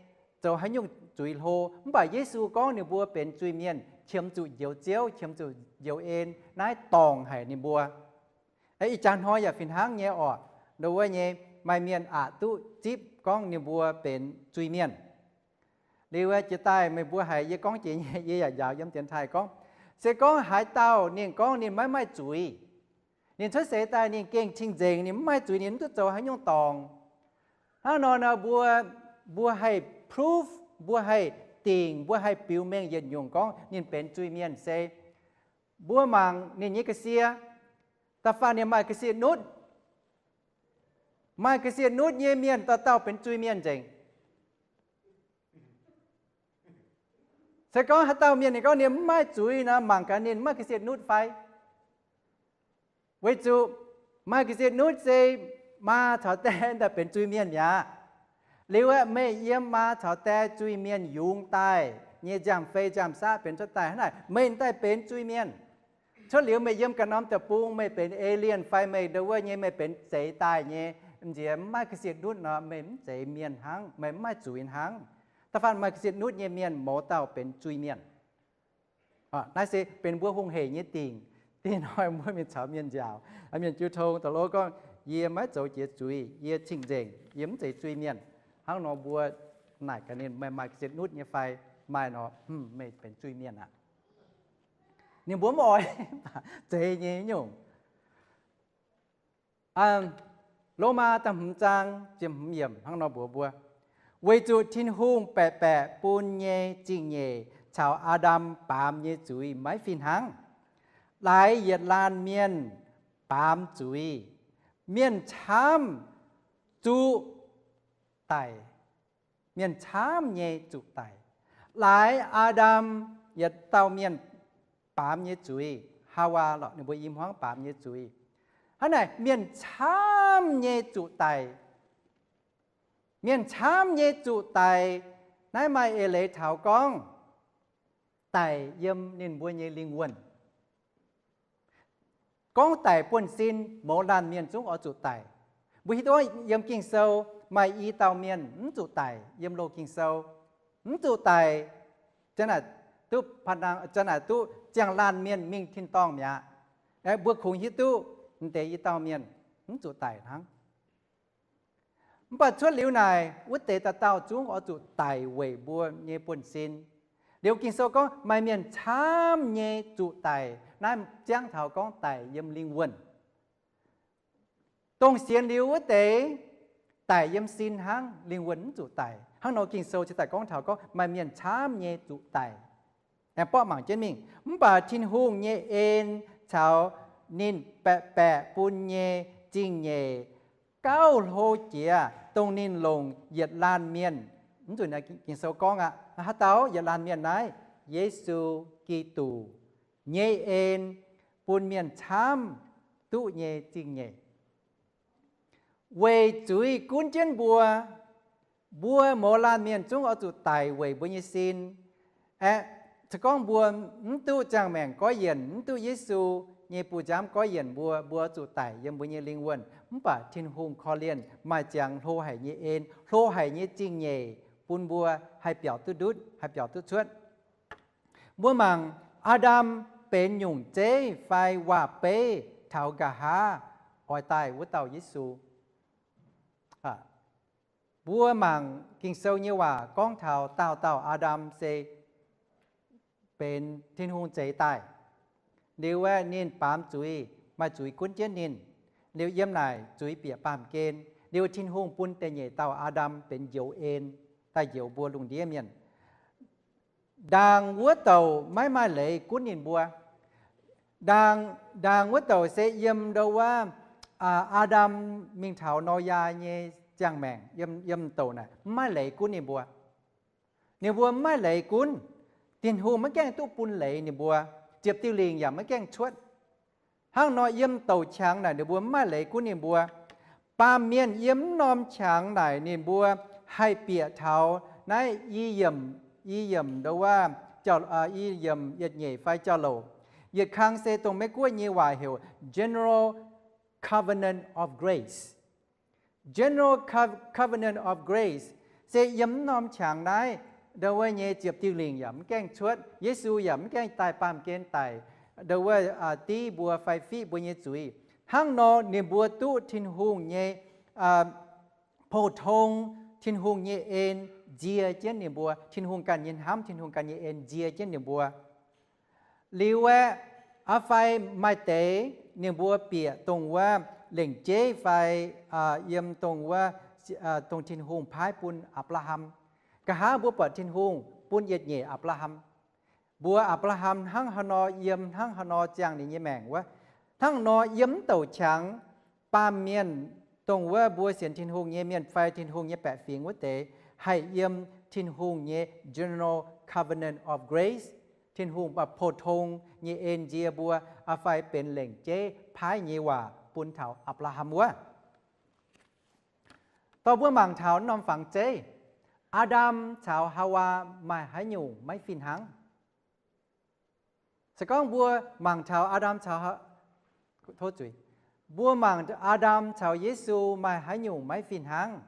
zoux haaix nyungc zuiz hlo. Mv baac Yesu gorngv ninh mbuo benx zuiz-mienh, qiemx zuqc njoux Ziouv, qiemx zuqc njoux en, naaiv dorngc haic ninh mbuo. Ih jaax hnoi yaac fih hnangv nyei orqc, ndo wuov nyei maaih mienh aqc duqv zipv gorngv ninh mbuo benx zuiz-mienh. Liuz jiex daaih meih mbuo haiz yie gorngv jiex nyei, yie yaac njaaux yiem dienx taaih gorngv, se gorngv haaix dauh ninh gorngv ninh maiv maaih zuiz, ninh cuotv seix daaih ninh gengh cing-nzengc, ninh mv maaih zuiz, ninh mv duqv zoux haaix nyungc dorngc. Hnangv nor nor mbuo, mbuo haih proof, mbuo haih dingc, mbuo haih biux mengh yietc nyungc gorngv ninh benx zuiz-mienh se mbuo mangc ninh nyei ga'sie, da'faanh ninh maaih ga'sie nutv. Maaih ga'sie nutv nyei mienh dauh dauh benx zuiz-mienh nzengc. Se gorngv haaix dauh mienh ninh gorngv ninh mv maaih zuiz nor, mangc gaax ninh mv maaih ga'sie nutv fai. Weic zuqc maaih ga'sie nutv se maa caux die daaih benx zuiz-mienh mi'aqv. Liuz aeqv, meih yiem maa caux die zuiz-mienh yungz daaih nyei nziaamv-fei nziaamv-saqv benx cuotv daaih hnangv naaic, meih daaih benx zuiz-mienh. Cuotv liuz meih yiem ganh norm deic-bung meih benx alien fai meih ndo wuov nyei meih benx zeix daaih nyei, nziex mv maaih ga'sie nutv nor, meih mv zeiz mienh hnangv, meih mv maaih zuiz hnangv. Da'faanh maaih ga'sie nutv nyei mienh mouz dauh benx zuiz-mienh. Naaiv se benx mbuo hungh heic nyei dingc. Dingh hnoi mbuo mingh caux mienh nziaauc, mienh jiu tong da'lov gorngv, yie maiv zoux jiex zuiz, yie cing-nzengc, yie mv zeiz zuiz-mienh. Hnangv nor mbuo naaic gaax ninh, meih maaih ga'sie nutv nyei fai? Maaih nor, hm, meih benx zuiz-mienh aqv. Ninh mbuo mv oix, zeix nyei nyungc. Lomaa da'hmz zaang ziepc hmz yiemc hnangv nor mbuox mbuo, weic zuqc Tin-Hungh baeqc baeqc bun nyei zingh nyeic caux Aa^ndam baamz nyei zuiz maiv fih hnangv. Laaix yietc laanh mienh baamz zuiz, mienh camv zuqc daic. Mienh camv nyei zuqc daic. Laaix Aa^ndam yietc dauh mienh baamz nyei zuiz, Haawaa lorqc, ninh mbuo i hmuangv baamz nyei zuiz. Hnangv naaic mienh camv nyei zuqc daic. Mienh camv nyei zuqc daic. Naaiv maaih eix leiz taux gorngv daic yiem ninh mbuo nyei lingh wuonh. Gorngv daic buonv-sin, mouz laanh mienh zungv oix zuqc daic. Mbuo hiuv duqv yiem Ging-Sou maaih i dauh mienh mv zuqc daic yiem loz Ging-Sou. Mv zuqc daic, zanc naaic duqv, zanc naaic duqv ziangh laanh mienh mingh tin-dorngh mi'aqv. Mbuo kungx hiuv duqv m'deix i dauh mienh mv zuqc daic hnangv. Mv baac cuotv liuz naaic, wuov deix dauh dauh zungv oix zuqc daic weic mbuo nyei buonv-sin. Liuz Ging-Sou gorngv maaih mienh camv nyei zuqc daic. Naaiv ziangv taux gorngv daic yiem lingh wuonh. Dongh sienx liuz wuov deix daic yiem sin hnangv, lingh wuonh mv zuqc daic. Hnangv nor Ging-Sou cingx daaih gorngv taux gorngv maaih mienh camv nyei zuqc daic. Aengx borqv mangc jienv mingh. Mv baac Tin-Hungh nyei en caux ninh baeqc baeqc bun nyei zingh nyeic gauh hlo jiex, dongh ninh longc yietc laanh mienh. Mv zuqc naaiv Ging-Sou gorngv aqv. Haaix dauh yietc laanh mienh naaiv? Yesu Giduc nyei en bun mienh camv duqv nyei zingh nyeic. Weic zuiz gunv jienv mbuo, mbuo mouz laanh mienh zungv oix zuqc daic weic mbuo nyei sin. Aeqv, se gorngv mbuo mv duqv ziangh maengc goiv yienc, mv duqv Yesu nyei buoz-nziaamv goiv yienc mbuo, mbuo oix zuqc daic yiem mbuo nyei lingh wuonh. Mv baac Tin-Hungh korv-lienh maaih ziangx hlo haic nyei en, hlo haic nyei zingh nyeic bun mbuo haih biaux duqv ndutv, haih biaux duqv cuotv. Mbuo mangc, Aa^ndam benx nyungc zeiv fai waac-beiv taux nqa'haav oix daaih wuov dauh Yesu? Mbuo mangc Ging-Sou nyei waac gorngv taux dauh dauh Aa^ndam se benx Tin-Hungh zeix daaih. Liuz aeqv, ninh baamz zuiz, maaih zuiz gunv jienv ninh. Liuz yiem naaic zuiz bieqc baamh gen. Liuz Tin-Hungh bun da'nyeic dauh Aa^ndam benx njoux en, daaih njoux mbuo lungh ndiev mienh. Ndaangc wuov douc maiv maaih leiz gunv ninh mbuo. Ndaangc, ndaangc wuov douc se yiem ndo wuov, Aa^ndam mingh taux Noyaa nyei ziangh maengc, yiem, yiem douc naaic mv maaih leiz gunv ninh mbuo. Ninh mbuo mv maaih leiz gunv. Tin-Hungh maiv gaengh duqv bun leiz ninh mbuo. Ziepc diuh lingc yaac maiv gaengh cuotv. Hnangv nor yiem douc qangx naaic ninh mbuo mv maaih leiz gunv ninh mbuo. Baamh mienh yiem mv norm qangx naaic ninh mbuo haih bieqc taux naaiv i yiemc, i yiemc ndo wuov, i yiemc yietc nyeic fai jauv-louc. Yietc kang se dongh Meiv-Guoqv nyei waac heuc General Covenant of Grace. General Covenant of Grace se yiem mv norm qangx naaiv ndo wuov nyei ziepc diuh lingc yaac mv gaengh cuotv, Yesu yaac mv gaengh daaih baamh gen daic ndo wuov div mbuo fai fiqv mbuo nyei zuiz. Hnangv nor ninh mbuo duqv Tin-Hungh nyei pou-tong, Tin-Hungh nyei en nzie jienv ninh mbuo. Tin-Hungh ganh nyei hnamv, Tin-Hungh ganh nyei en nzie jienv ninh mbuo. Liuz aeqv, aa fai maaih deix ninh mbuo bieqc dongh wuov lengc jeiv fai yiem dongh wuov, dongh Tin-Hungh paaiv bun Apc^laa^ham. Nqa'haav mbuo buatc Tin-Hungh bun yietc nyeic Apc^laa^ham. Mbuo Apc^laa^ham hnangv haaix nor yiem, hnangv haaix nor ziangh ninh nyei maengc wuov, hnangv nor yiem mv douc qangx baamh mienh dongh wuov mbuo sienx Tin-Hungh nyei mienh fai Tin-Hungh nyei baeqc fingx wuov deix, haih yiem Tin-Hungh nyei general covenant of grace, Tin-Hungh baac pou-tong nyei en nzie mbuo, aa fai benx lengc jeiv paaiv nyei waac bun taux Apc^laa^ham wuov. Dorh mbuo mangc taux norm fangx zeiv, Aa^ndam caux Haawaa maaih haaix nyungc maiv fih hnangv? Se gorngv mbuo mangc taux Aa^ndam caux, tov zuiz, mbuo mangc Aa^ndam caux Yesu maaih haaix nyungc maiv fih hnangv?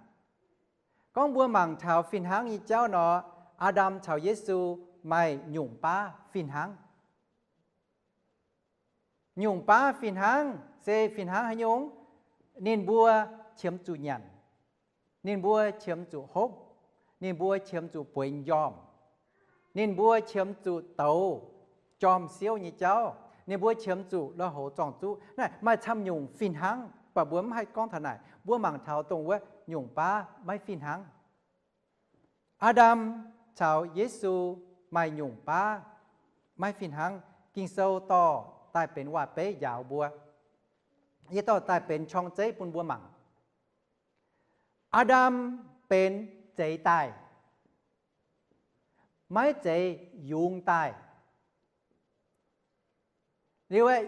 Gorngv mbuo mangc taux fih hnangv nyei jauv nor, Aa^ndam caux Yesu maaih nyungc baav fih hnangv. Nyungc baav fih hnangv se fih hnangv haaix nyungc? Ninh mbuo qiemx zuqc nyanc, ninh mbuo qiemx zuqc hopv, ninh mbuo qiemx zuqc bueix njormh, ninh mbuo qiemx zuqc douz jorm siouv nyei jauv, ninh mbuo qiemx zuqc lui-houx zorng-zuqv. Naaiv maaih camv nyungc fih hnangv, mv baac mbuo mv haih gorngv taux naaic. Mbuo mangc taux dongh wuov nyungc baav maiv fih hnangv. Aa^ndam caux Yesu maaih nyungc baav maiv fih hnangv. Ging-Sou dorh daaih benx waac-beiv njaaux mbuo. Yie dorh daaih benx qorng-zeiv bun mbuo mangc. Aa^ndam benx zeix daaih, maiv zeiz yungz daaih. Liuz,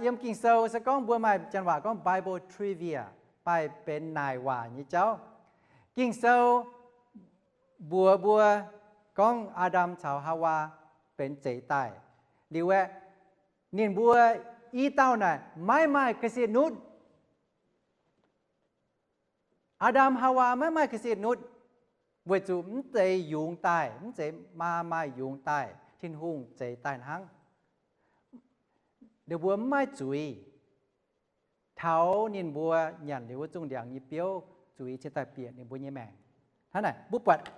yiem Ging-Sou se gorngv mbuo maaih janx waac gorngv Bible trivia, maaih benx naaic waac nyei jauv. Ging-Sou mbuox mbuo gorngv Aa^ndam caux Haawaa benx zeix daaih. Liuz aeqv, ninh mbuo i dauh naaic maiv maaih ga'sie nutv. Aa^ndam Haawaa maiv maaih ga'sie nutv, weic zuqc mv zeiz yungz daaih, mv zeiz maa maaih yungz daaih, Tin-Hungh zeix daaih hnangv. Ninh mbuo mv maaih zuiz. Taux ninh mbuo nyanc liuz wuov zungh ndiangx nyei biouv, zuiz cingx daaih bieqc ninh mbuo nyei maengc. Hnangv naaic mbuo buatc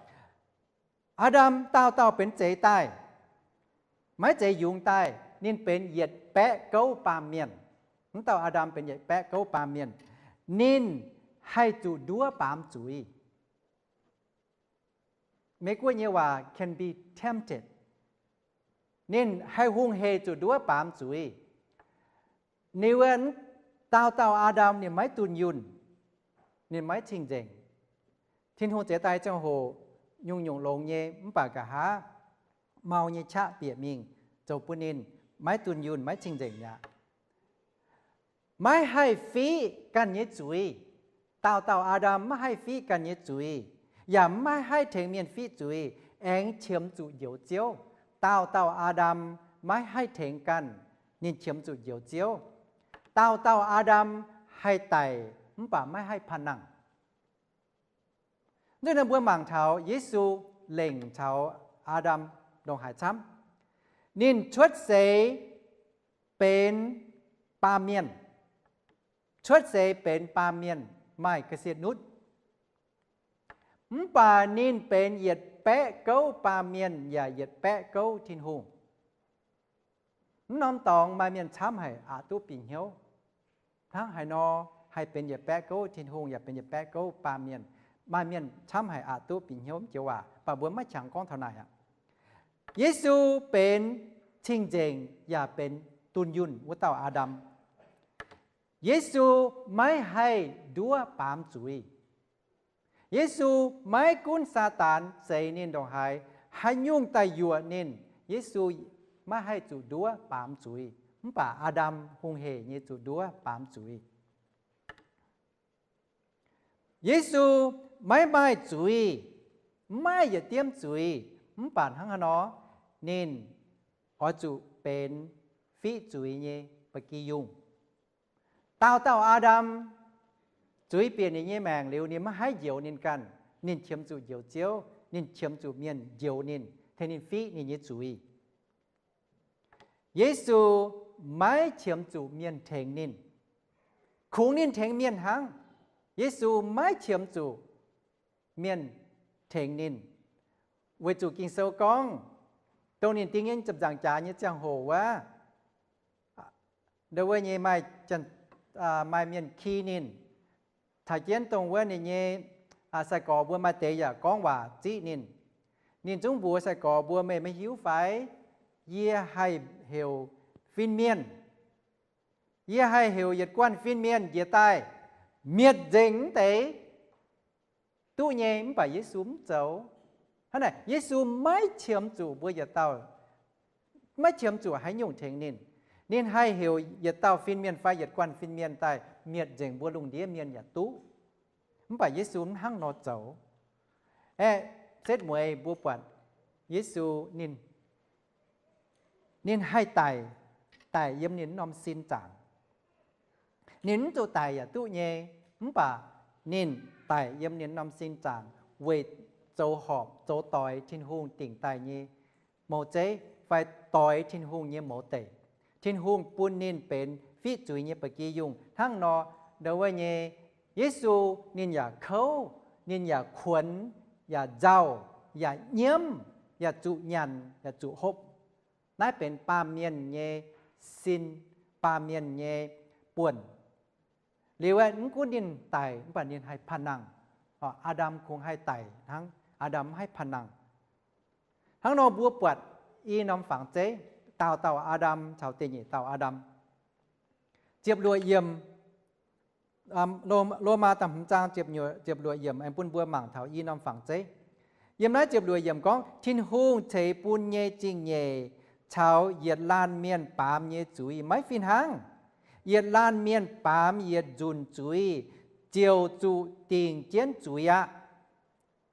Aa^ndam dauh dauh benx zeix daaih, maiv zeiz yungz daaih. Ninh benx yietc baeqv gouv baamh mienh. Mv dauh Aa^ndam benx yietc baeqv gouv baamh mienh. Ninh haih zuqc nduov baamz zuiz. Meiv Guoqv nyei waac can be tempted. Ninh haih hungh hec zuqc nduov baamz zuiz. Ninh wuov dauh dauh Aa^ndam ninh maiv dunh yunh, ninh maiv cing-nzengc. Tin-Hungh zeix daaih ziangh hoc nyungc-nyungc longx nyei, mv baac nqa'haav mau nyei qaqv bieqc mingh zoux bun ninh maiv dunh yunh, maiv cing-nzengc aqv. Maiv haih fiqv ganh nyei zuiz. Dauh dauh Aa^ndam maiv haih fiqv ganh nyei zuiz, yaac maiv haih tengx mienh fiqv zuiz, aengx qiemx zuqc Njoux Ziouv. Dauh dauh Aa^ndam maiv haih tengx ganh, ninh qiemx zuqc Njoux Ziouv. Dauh dauh Aa^ndam haih daic, mv baac maiv haih panh nangh. Nzunc naaiv mbuo mangc taux Yesu lengc caux Aa^ndam ndongc haaix camv. Ninh cuotv seix benx baamh mienh, cuotv seix benx baamh mienh maaih ga'sie nutv. Mv baac ninh benx yietc baeqv gouv baamh mienh yaac yietc baeqv gouv Tin-Hungh. Mv norm dorngx maaih mienh camv haic aqc duqv bieqc hnyouv. Hnangv haaix nor haih benx yietc baeqv gouv Tin-Hungh yaac benx yietc baeqv gouv baamh mienh? Maaih mienh camv haic aqc duqv bieqc hnyouv, mv joux waac, mv baac mbuo maiv qangx gorngv taux naaic aqv. Yesu benx cing-nzengc yaac benx dunh yunh wuov dauh Aa^ndam. Yesu maiv haih nduov baamz zuiz. Yesu maiv gunv Saadaan zeix ninh ndongc haaix, haaix nyungc daaih yuoqc ninh, Yesu maiv haih zuqc nduov baamz zuiz. Mv baac Aa^ndam hungh hec nyei zuqc nduov baamz zuiz. Yesu maiv maaih zuiz, maiv yietc diemv zuiz, mv baac hnangv haaix nor, ninh oix zuqc benx fiqv zuiz nyei ba'gi yungh. Dauh dauh Aa^ndam zuiz bieqc ninh nyei maengc liuz, ninh maiv haih njoux ninh ganh. Ninh qiemx zuqc Njoux Ziouv, ninh qiemx zuqc mienh njoux ninh, tengx ninh fiqv ninh nyei zuiz. Yesu maiv qiemx zuqc mienh tengx ninh. Kungx ninh tengx mienh hnangv. Yesu maiv qiemx zuqc mienh tengx ninh, weic zuqc Ging-Sou gorngv, dongh ninh ding nyei ziepc nzaangc jaax nyei ziangh hoc wuov, ndo wuov nyei maaih, maaih mienh ki ninh, caux jienv dongh wuov ninh nyei sai-gorx mbuo maaih deix yaac gorngv waac ziqv ninh. Ninh zungv mbuox sai-gorx mbuo, meih maiv hiuv fai? Yie haih heuc fin-mienh. Yie haih heuc yietc guanh fin-mienh njiec daaih mietc nzengc mv deix duqv nyei, mv baac Yesu mv zoux. Hnangv naaic, Yesu maiv qiemx zuqc mbuo yietc dauh, maiv qiemx zuqc haaix nyungc tengx ninh. Ninh haih heuc yietc dauh fin-mienh fai yietc guanh fin-mienh daaih mietc nzengc mbuo lungh ndiev mienh yaac duqv. Mv baac Yesu mv hnangv nor zoux. Aeqv, setv mueiz mbuo buatc Yesu ninh, ninh haih daic, daic yiem ninh norm sin zaangc. Ninh mv zuqc daic yaac duqv nyei, mv baac ninh daic yiem ninh norm sin zaangc weic zoux horpc, zoux doix Tin-Hungh dingc daaih nyei mouz zeiv fai doix Tin-Hungh nyei mouz deic. Tin-Hungh bun ninh benx fiqv zuiz nyei ba'gi yungh. Hnangv nor, ndau wuov nyei Yesu ninh yaac kouv, ninh yaac kuonx, yaac nzauh, yaac nyiemv, yaac zuqc nyanc, yaac zuqc hopv. Naaiv benx baamh mienh nyei sin, baamh mienh nyei buonc. Liuz aeqv, mv gunv ninh daic mv baac ninh haih panh nangh. Aa^ndam kungx haih daic hnangv, Aa^ndam mv haih panh nangh. Hnangv nor mbuo buatc i norm fangx zeiv, daauh dauh Aa^ndam caux da'nyeic dauh Aa^ndam. Ziepc luoqc yiemc, Lomaa da'hmz zaang ziepc luoqc yiemc aengx bun mbuo mangc taux i norm fangx zeiv. Yiem naaiv ziepc luoqc yiemc gorngv, Tin-Hungh ceix bun nyei zingh nyeic caux yietc laanh mienh baamz nyei zuiz maiv fih hnangv. Yietc laanh mienh baamz yietc nzunc zuiz ziouc zuqc dingc jienv zuiz aqv.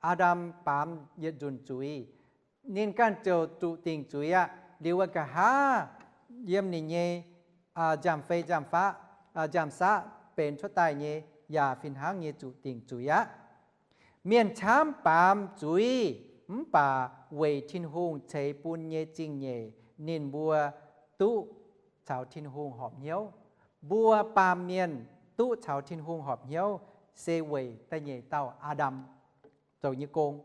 Aa^ndam baamz yietc nzunc zuiz, ninh ganh ziouc zuqc dingc zuiz aqv. Liuz wuov nqa'haav yiem ninh nyei nziaamv-fei nziaamv-faqv, nziaamv-saqv benx cuotv daaih nyei yaac fih hnangv nyei zuqc dingc zuiz aqv. Mienh camv baamz zuiz, mv baac weic Tin-Hungh ceix bun nyei zingh nyeic ninh mbuo duqv caux Tin-Hungh horpc hnyouv. Mbuo baamh mienh duqv caux Tin-Hungh horpc hnyouv se weic da'nyeic dauh Aa^ndam zoux nyei gong.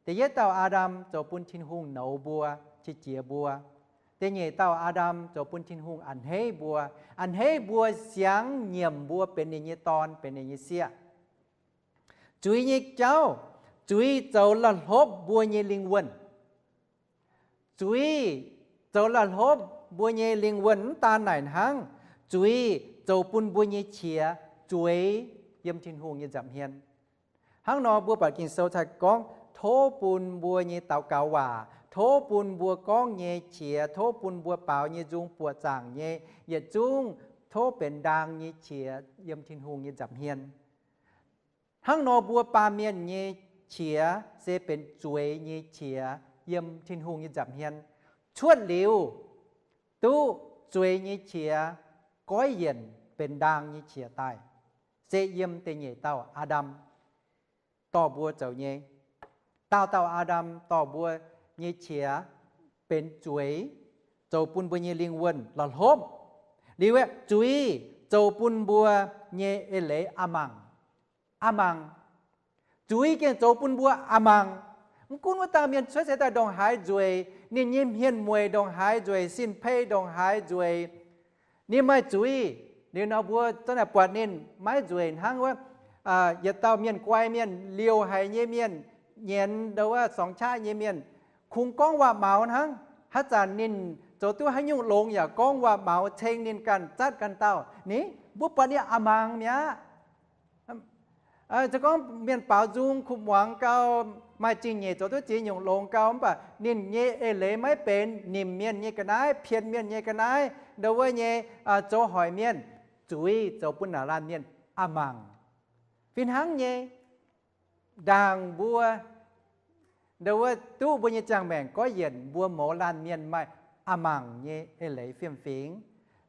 Da'yietv dauh Aa^ndam zoux bun Tin-Hungh nouz mbuo, qiex jiez mbuo. Da'nyeic dauh Aa^ndam zoux bun Tin-Hungh a'hneiv mbuo, a'hneiv mbuo siangx nyiemc mbuo benx ninh nyei dorn, benx ninh nyei sieqv. Zuiz nyei jauv, zuiz zoux la'hlopv mbuo nyei lingh wuonh. Zuiz zoux la'hlopv mbuo nyei lingh wuonh. Mv daan naaic hnangv, zuiz zoux bun mbuo nyei qiex zueiz yiem Tin-Hungh nyei nza'hmien. Hnangv nor mbuo buatc Ging-Sou cai gorngv, tov bun mbuo nyei daux gaux waac, tov bun mbuo gorngv nyei qiex, tov bun mbuo baaux nyei nzung buoqc zaangc nyei, yietc zungv tov benx ndaang nyei qiex yiem Tin-Hungh nyei nza'hmien. Hnangv nor mbuo baamh mienh nyei qiex se benx zueiz nyei qiex yiem Tin-Hungh nyei nza'hmien. Cuotv liuz, duqv zueiz nyei qiex goiv yienc benx ndaang nyei qiex daaih, se yiem da'nyeic dauh Aa^ndam dorh mbuo zoux nyei. Daauh dauh Aa^ndam dorh mbuo nyei qiex benx zueiz, zoux bun mbuo nyei lingh wuonh la'hlopv. Liuz aeqv, zuiz zoux bun mbuo nyei eix leiz a'mangc. A'mangc. Zuiz gengh zoux bun mbuo a'mangc. Mv gunv wuov dauh mienh cuotv seix daaih ndongc haaix nzueic, ninh nyei hmien mueic ndongc haaix nzueic, sin-pei ndongc haaix nzueic, ninh maaih zuiz. Liuz nor mbuo za'naaic buatc ninh maiv nzueic hnangv wuov, yietc dauh mienh guai mienh, liouh haic nyei mienh, nyienz ndau wuov sorngx qaqv nyei mienh, kungx gorngv waac-maux hnangv. Haaix zanc ninh zoux duqv haaix nyungc longx yaac gorngv waac-maux ceng ninh ganh zatv ganh dauh. Ni, mbuo buatc ninh a'mangc mi'aqv. Se gorngv mienh baaux nzung kuv muangx gau, maaih zingh nyeic zoux duqv ziex nyungc longx gau, mv baac ninh nyei eix leiz maiv benx nimc mienh nyei ga'naaiv, pien mienh nyei ga'naaiv, ndau wuov nyei zoux hoic mienh, zuiz zoux bun naaic laanh mienh a'mangc. Fih hnangv nyei, ndaangc mbuo ndau wuov duqv mbuo nyei ziangh maengc goiv yienc, mbuo mouz laanh mienh maaih a'mangc nyei eix leiz fiem-fingx.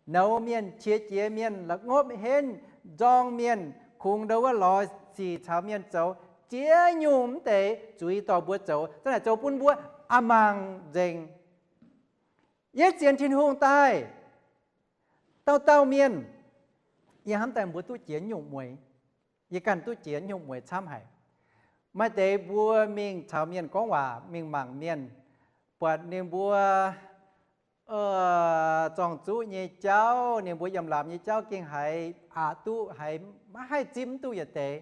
Nouz mienh, qiex jiez mienh, la'ngopv henv, nzorng mienh, kungx ndau wuov lorz sic caux mienh zoux, ziex nyungc mv deix zuiz dorh mbuo zoux, za'naaic zoux bun mbuo a'mangc nzengc. Yie sienx Tin-Hungh daaih, dauh dauh mienh, yie hnamv daaih mbuo duqv jiex nyungc mueix. Yie ganh duqv jiex nyungc mueix camv haic. Maaih deix mbuo mingh caux mienh gorngv waac, mingh mangc mienh, buatc ninh mbuo zorng-zuqv nyei jauv, ninh mbuo yiem laapc nyei jauv gengh haiz aqc duqv, haiz maiv haih zipv mv duqv yietc deix.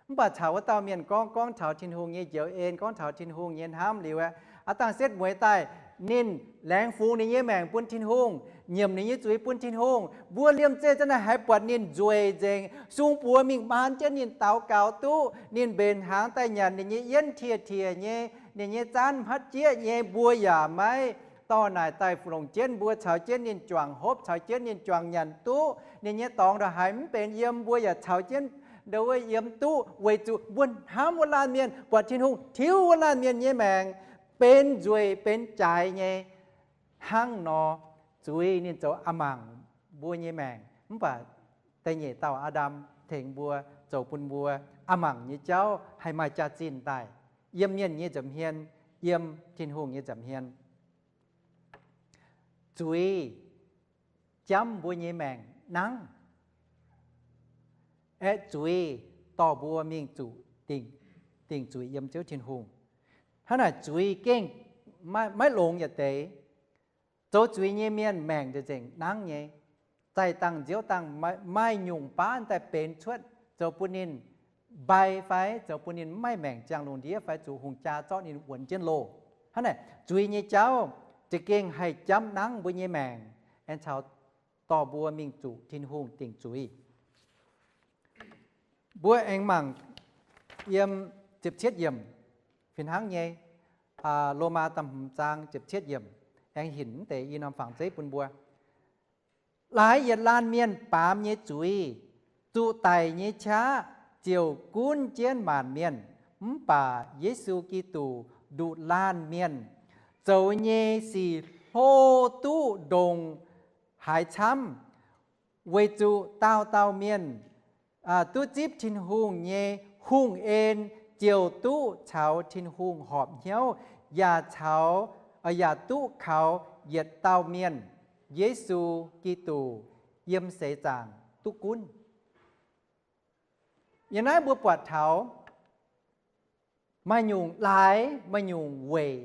Mv baac caux wuov dauh mienh gorngv, gorngv taux Tin-Hungh nyei njoux en, gorngv taux Tin-Hungh nyei hnamv liuz aeqv, aav dangh setv mueiz daaih, Ninh laengz fungx ninh nyei maengc bun Tin-Hungh, nyiemc ninh nyei zuiz bun Tin-Hungh. Mbuo liemh zeih zanc naaiv haiz buatc ninh nzueic nzengc, sung buoz mingh maan jienv ninh daux gaux duqv, ninh mbenc hnaangx daaih nyanc ninh nyei yienv tiex-tiex nyei, ninh nyei zaanv hmatv jieqv nyei, mbuo yaac maiv dorh naaic daaih longc jienv mbuo caux jienv ninh juangc hopv, caux jienv ninh juangc nyanc duqv. Ninh nyei dorngx ndongc haaix mv benx yiem, mbuo yaac caux jienv ndongc wuov yiem duqv, weic zuqc mbuo hnamv wuov laanh mienh, buatc Tin-Hungh tiuv wuov laanh mienh nyei maengc benx nzueic benx jaaix nyei. Hnangv nor, zuiz ninh zoux a'mangc mbuo nyei maengc, mv baac da'nyeic dauh Aa^ndam tengx mbuo zoux bun mbuo a'mangc nyei jauv haih maaih jaax-zinh daaih yiem mienh nyei nza'hmien, yiem Tin-Hungh nyei nza'hmien. Zuiz jamv mbuo nyei maengc nangv. Aeqv, zuiz dorh mbuo mingh zuqc dingc, dingc zuiz yiem Ziouv Tin-Hungh. Hnangv naaic zuiz gengh maiv, maiv longx yietc deix. Zoux zuiz nyei mienh maengc nzengc nzengc nangv nyei. Zaih dangh nziouv dangh maaih, maaih nyungc baav daaih benx cuotv, zoux bun ninh mbai fai zoux bun ninh maiv maengc ziangh lungh ndiev fai zuqc hungh jaa zorqv ninh wuonx jienv loh. Hnangv naaic zuiz nyei jauv za'gengh haih jamv nangv mbuo nyei maengc, aengx caux dorh mbuo mingh zuqc Tin-Hungh dingc zuiz. Mbuo aengx mangc yiem ziepc cietv yiemc fih hnangv nyei, Lomaa da'hmz zaang ziepc cietv yiemc, aengx hinc mv deix i norm fangx zeiv bun mbuo. Laaix yietc laanh mienh baamz nyei zuiz, zuqc daic nyei qaqv ziouc gunv jienv maanc mienh. Mv baac Yesu Giduc nduqc laanh mienh zoux nyei sic hlo duqv ndongc haaix camv, weic zuqc dauh dauh mienh duqv zipv Tin-Hungh nyei hungh en ziouc duqv caux Tin-Hungh horpc hnyouv, yaac caux, yaac duqv kaux yietc dauh mienh, Yesu Giduc, yiem seix zaangc duqv gunv. Yiem naaiv mbuo buatc taux maaih nyungc laaix, maaih nyungc weic.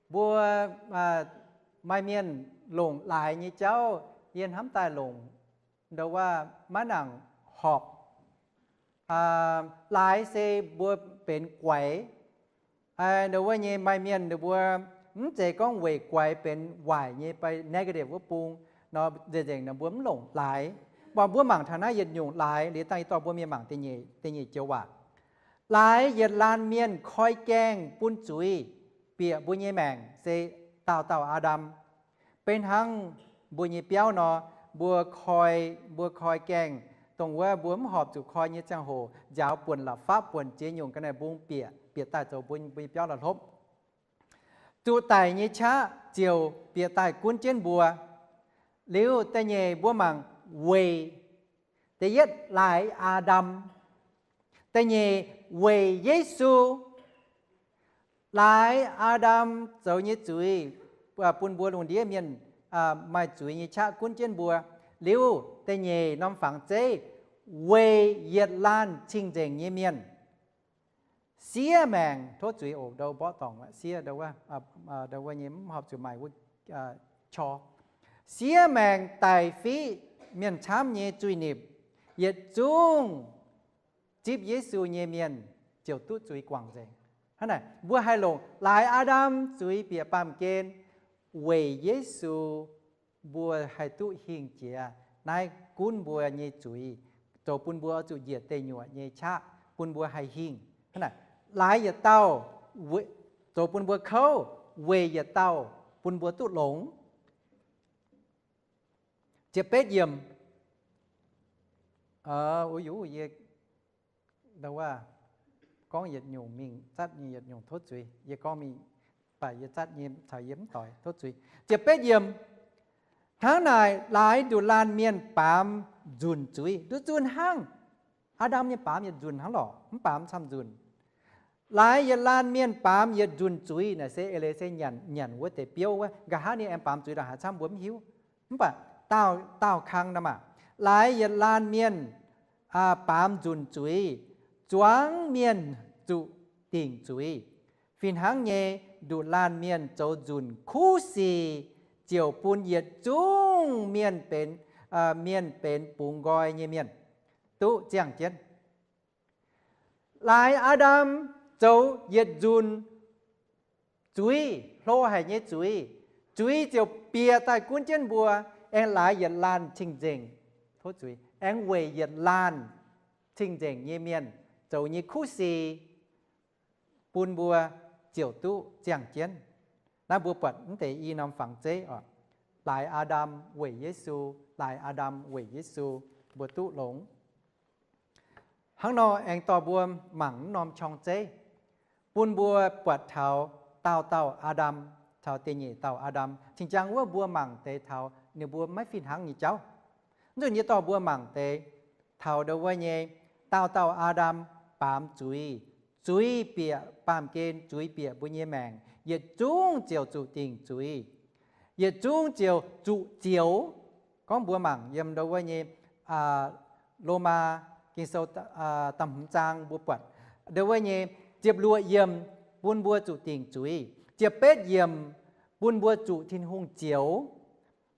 Mbuo maaih mienh longc laaix nyei jauv, yie hnamv daaih longc ndau wuov maiv nangc horpc. Laaix se mbuo benx guaix. Ndau wuov nyei maaih mienh ninh mbuo mv zeiz gorngv weic guaix benx waaic nyei, by negative wuov bung nor, nzengc-nzengc ninh mbuo mv longc laaix. Mv baac mbuo mangc taux naaiv yietc nyungc laaix, liuz dangh yie dorh mbuo mienh mangc da'nyeic joux waac. Laaix yietc laanh mienh koi gaengh bun zuiz bieqc mbuo nyei maengc se dauh dauh Aa^ndam. Beiv hnangv mbuo nyei biauv nor, mbuo koi, mbuo koi gaengh, dongh wuov mbuo mv horpc zuqc koi nyei ziangh hoc, njaaux buonc la'fapv, buonc ziex nyungc ga'naaiv mbung bieqc, bieqc daaih zoux mbuo, mbuo nyei biauv la'hlopv. Zuqc daic nyei qaqv ziouc bieqc daaih gunv jienv mbuo. Liuz da'nyeic mbuo mangc weic, da'yietv laaix Aa^ndam, da'nyeic weic Yesu. Laaix Aa^ndam zoux nyei zuiz bun mbuo lungh ndiev mienh maaih zuiz nyei qaqv gunv jienv mbuo. Liuz da'nyeic norm fangx zeiv weic yietc laanh cing-nzengc nyei mienh. Siev maengc, tov zuiz oc, ndau mborqv dorngc, siev ndau wuov nyei mv horpc zuqc maaih wuov qor. Siev maengc daic fiqv mienh camv nyei zuiz-nipc, yietc zungv zipv Yesu nyei mienh ziouc duqv zuiz guangc nzengc. Hnangv naaic mbuo haih longc laaix Aa^ndam zuiz bieqc baamh gen weic Yesu mbuo haih duqv hingh jiex naaiv gunv mbuo nyei zuiz, zoux bun mbuo oix zuqc njiec deic nyuoqc nyei qaqv bun mbuo haih hingh. Hnangv naaic laaix yietc dauh zoux bun mbuo kouv, weic yietc dauh bun mbuo duqv longx. Ziepc betv yiemc, o, yie, ndau wuov, gorngv yietc nyungc mingh zatv nyei yietc nyungc tov zuiz. Yie gorngv mingh, baac yie zatv nyei caux yie mv doic, tov zuiz. Ziepc betv yiemc, hnangv naaic laaix nduqc laanh mienh baamz nzunc zuiz. Nduqc nzunc hnangv. Aa^ndam nyei baamz yietc nzunc hnangv lorqc, mv baamz camv nzunc. Laaix yietc laanh mienh baamz yietc nzunc zuiz naaic se eix leiz se nyanc, nyanc wuov deix biouv wuov. Nqa'haav ninh aengx baamz zuiz ndongc haaix camv mbuo mv hiuv. Mv baac daauh, daauh kang nor maah, laaix yietc laanh mienh baamz nzunc zuiz, zuangx mienh zuqc dingc zuiz. Fih hnangv nyei, nduqc laanh mienh zoux nzunc kuv sic ziouc bun yietc zungv mienh benx, mienh benx bungx nqoi nyei mienh duqv ziangh jienv. Laaix Aa^ndam zoux yietc nzunc zuiz, hlo haic nyei zuiz, zuiz ziouc bieqc daaih gunv jienv mbuo, aengx laaix yietc laanh cing-nzengc, tov zuiz, aengx weic yietc laanh cing-nzengc nyei mienh zoux nyei kuv si bun mbuo ziouc duqv ziangh jienv. Naaiv mbuo buatc mv deix i norm fangx zeiv oc. Laaix Aa^ndam weic Yesu, laaix Aa^ndam weic Yesu, mbuo duqv longx. Hnangv nor aengx dorh mbuo mangc mv norm qorng zeiv, bun mbuo buatc taux daauh dauh Aa^ndam caux da'nyeic dauh Aa^ndam. Cing-jang wuov mbuo mangc deix taux ninh mbuo maiv fih hnangv nyei jauv. Nzunc yie dorh mbuo mangc deix taux ndo wuov nyei, daauh dauh Aa^ndam baamz zuiz. Zuiz bieqc baamh gen, zuiz bieqc mbuo nyei maengc, yietc zungv ziouc zuqc dingc zuiz, yietc zungv ziouc zuqc zioux. Gorngv mbuo mangc yiem ndo wuov nyei Lomaa Ging-Sou da'hmz zaang mbuo buatc ndo wuov nyei ziepc luoqc yiemc bun mbuo zuqc dingc zuiz, ziepc betv yiemc bun mbuo zuqc Tin-Hungh zioux.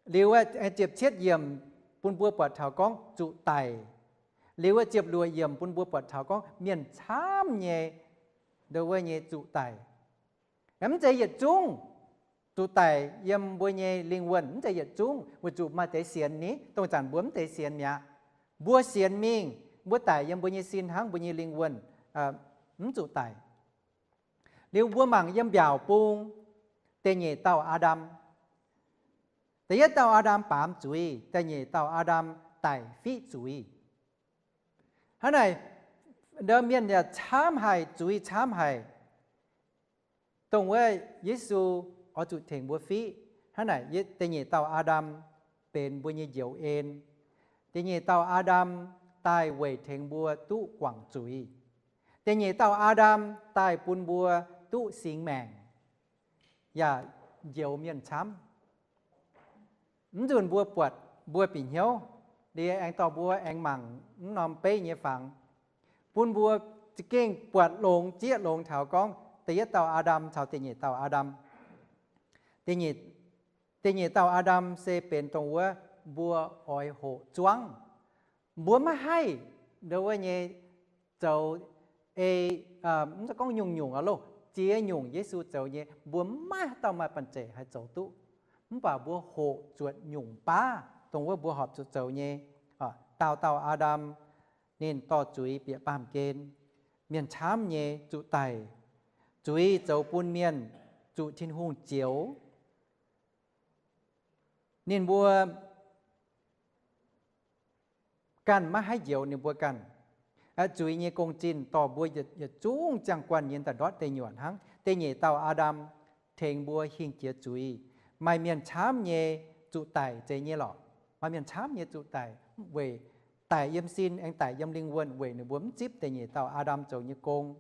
Liuz ziepc cietv yiemc bun mbuo buatc taux gorngv zuqc daic. Liuz ziepc luoqc yiemc bun mbuo buatc taux gorngv mienh camv nyei ndo wuov nyei zuqc daic. Mv zeiz yietc zungv zuqc daic yiem mbuo nyei lingh wuonh, mv zeiz yietc zungv, weic zuqc maaih deix sienx ni, dongh zanc mbuo mv deix sienx mi'aqv. Mbuo sienx mingh, mbuo daic yiem mbuo nyei sin hnangv, mbuo nyei lingh wuonh mv zuqc daic. Liuz mbuo mangc yiem mbiaauc bung da'nyeic dauh Aa^ndam. Da'yietv dauh Aa^ndam baamz zuiz, da'nyeic dauh Aa^ndam daic fiqv zuiz. Hnangv naaic, ndo mienh yaac camv haic, zuiz camv haic. Dongh wuov Yesu oix zuqc tengx mbuo fiqv. Hnangv naaic, da'nyeic dauh Aa^ndam benx mbuo nyei njoux en. Da'nyeic dauh Aa^ndam daaih weic tengx mbuo duqv guangc zuiz. Da'nyeic dauh Aa^ndam daaih bun mbuo duqv singx maengc, yaac njoux mienh camv. Mv nzunc mbuo buatc, mbuo bieqc hnyouv, liuz aengx dorh mbuo aengx mangc mv norm beiv nyei fangx, bun mbuo za'gengh buatc longx zieqv longx taux gorngv da'yietv dauh Aa^ndam caux da'nyeic dauh Aa^ndam. Da'nyeic dauh Aa^ndam se benx dongh wuov mbuo oix hoqc zuangv. Mbuo maiv haih ndo wuov nyei zoux ei, mv gorngv nyungc-nyungc aqv loh, ziex nyungc Yesu zoux nyei, mbuo maiv dauh maaih banh zeic haih zoux duqv. Mv baac mbuo hoqc zuotc nyungc baav dongh wuov mbuo horpc zuqc zoux nyei. Daauh dauh Aa^ndam ninh dorh zuiz bieqc baamh gen, mienh camv nyei zuqc daic. Zuiz zoux bun mienh zuqc Tin-Hungh zioux. Ninh mbuo ganh maiv haih njoux ninh mbuo ganh. Zuiz nyei gong-zinh dorh mbuo yietc zungv ziangh guanh nyei daaih ndortv deic nyuoqc hnangv. Da'nyeic dauh Aa^ndam tengx mbuo hingh jiex zuiz. Maaih mienh camv nyei zuqc daic zeiz nyei lorqc. Maaih mienh camv nyei zuqc daic, weic daic yiem sin aengx daic yiem lingh wuonh weic ninh mbuo mv zipv da'nyeic dauh Aa^ndam zoux nyei gong.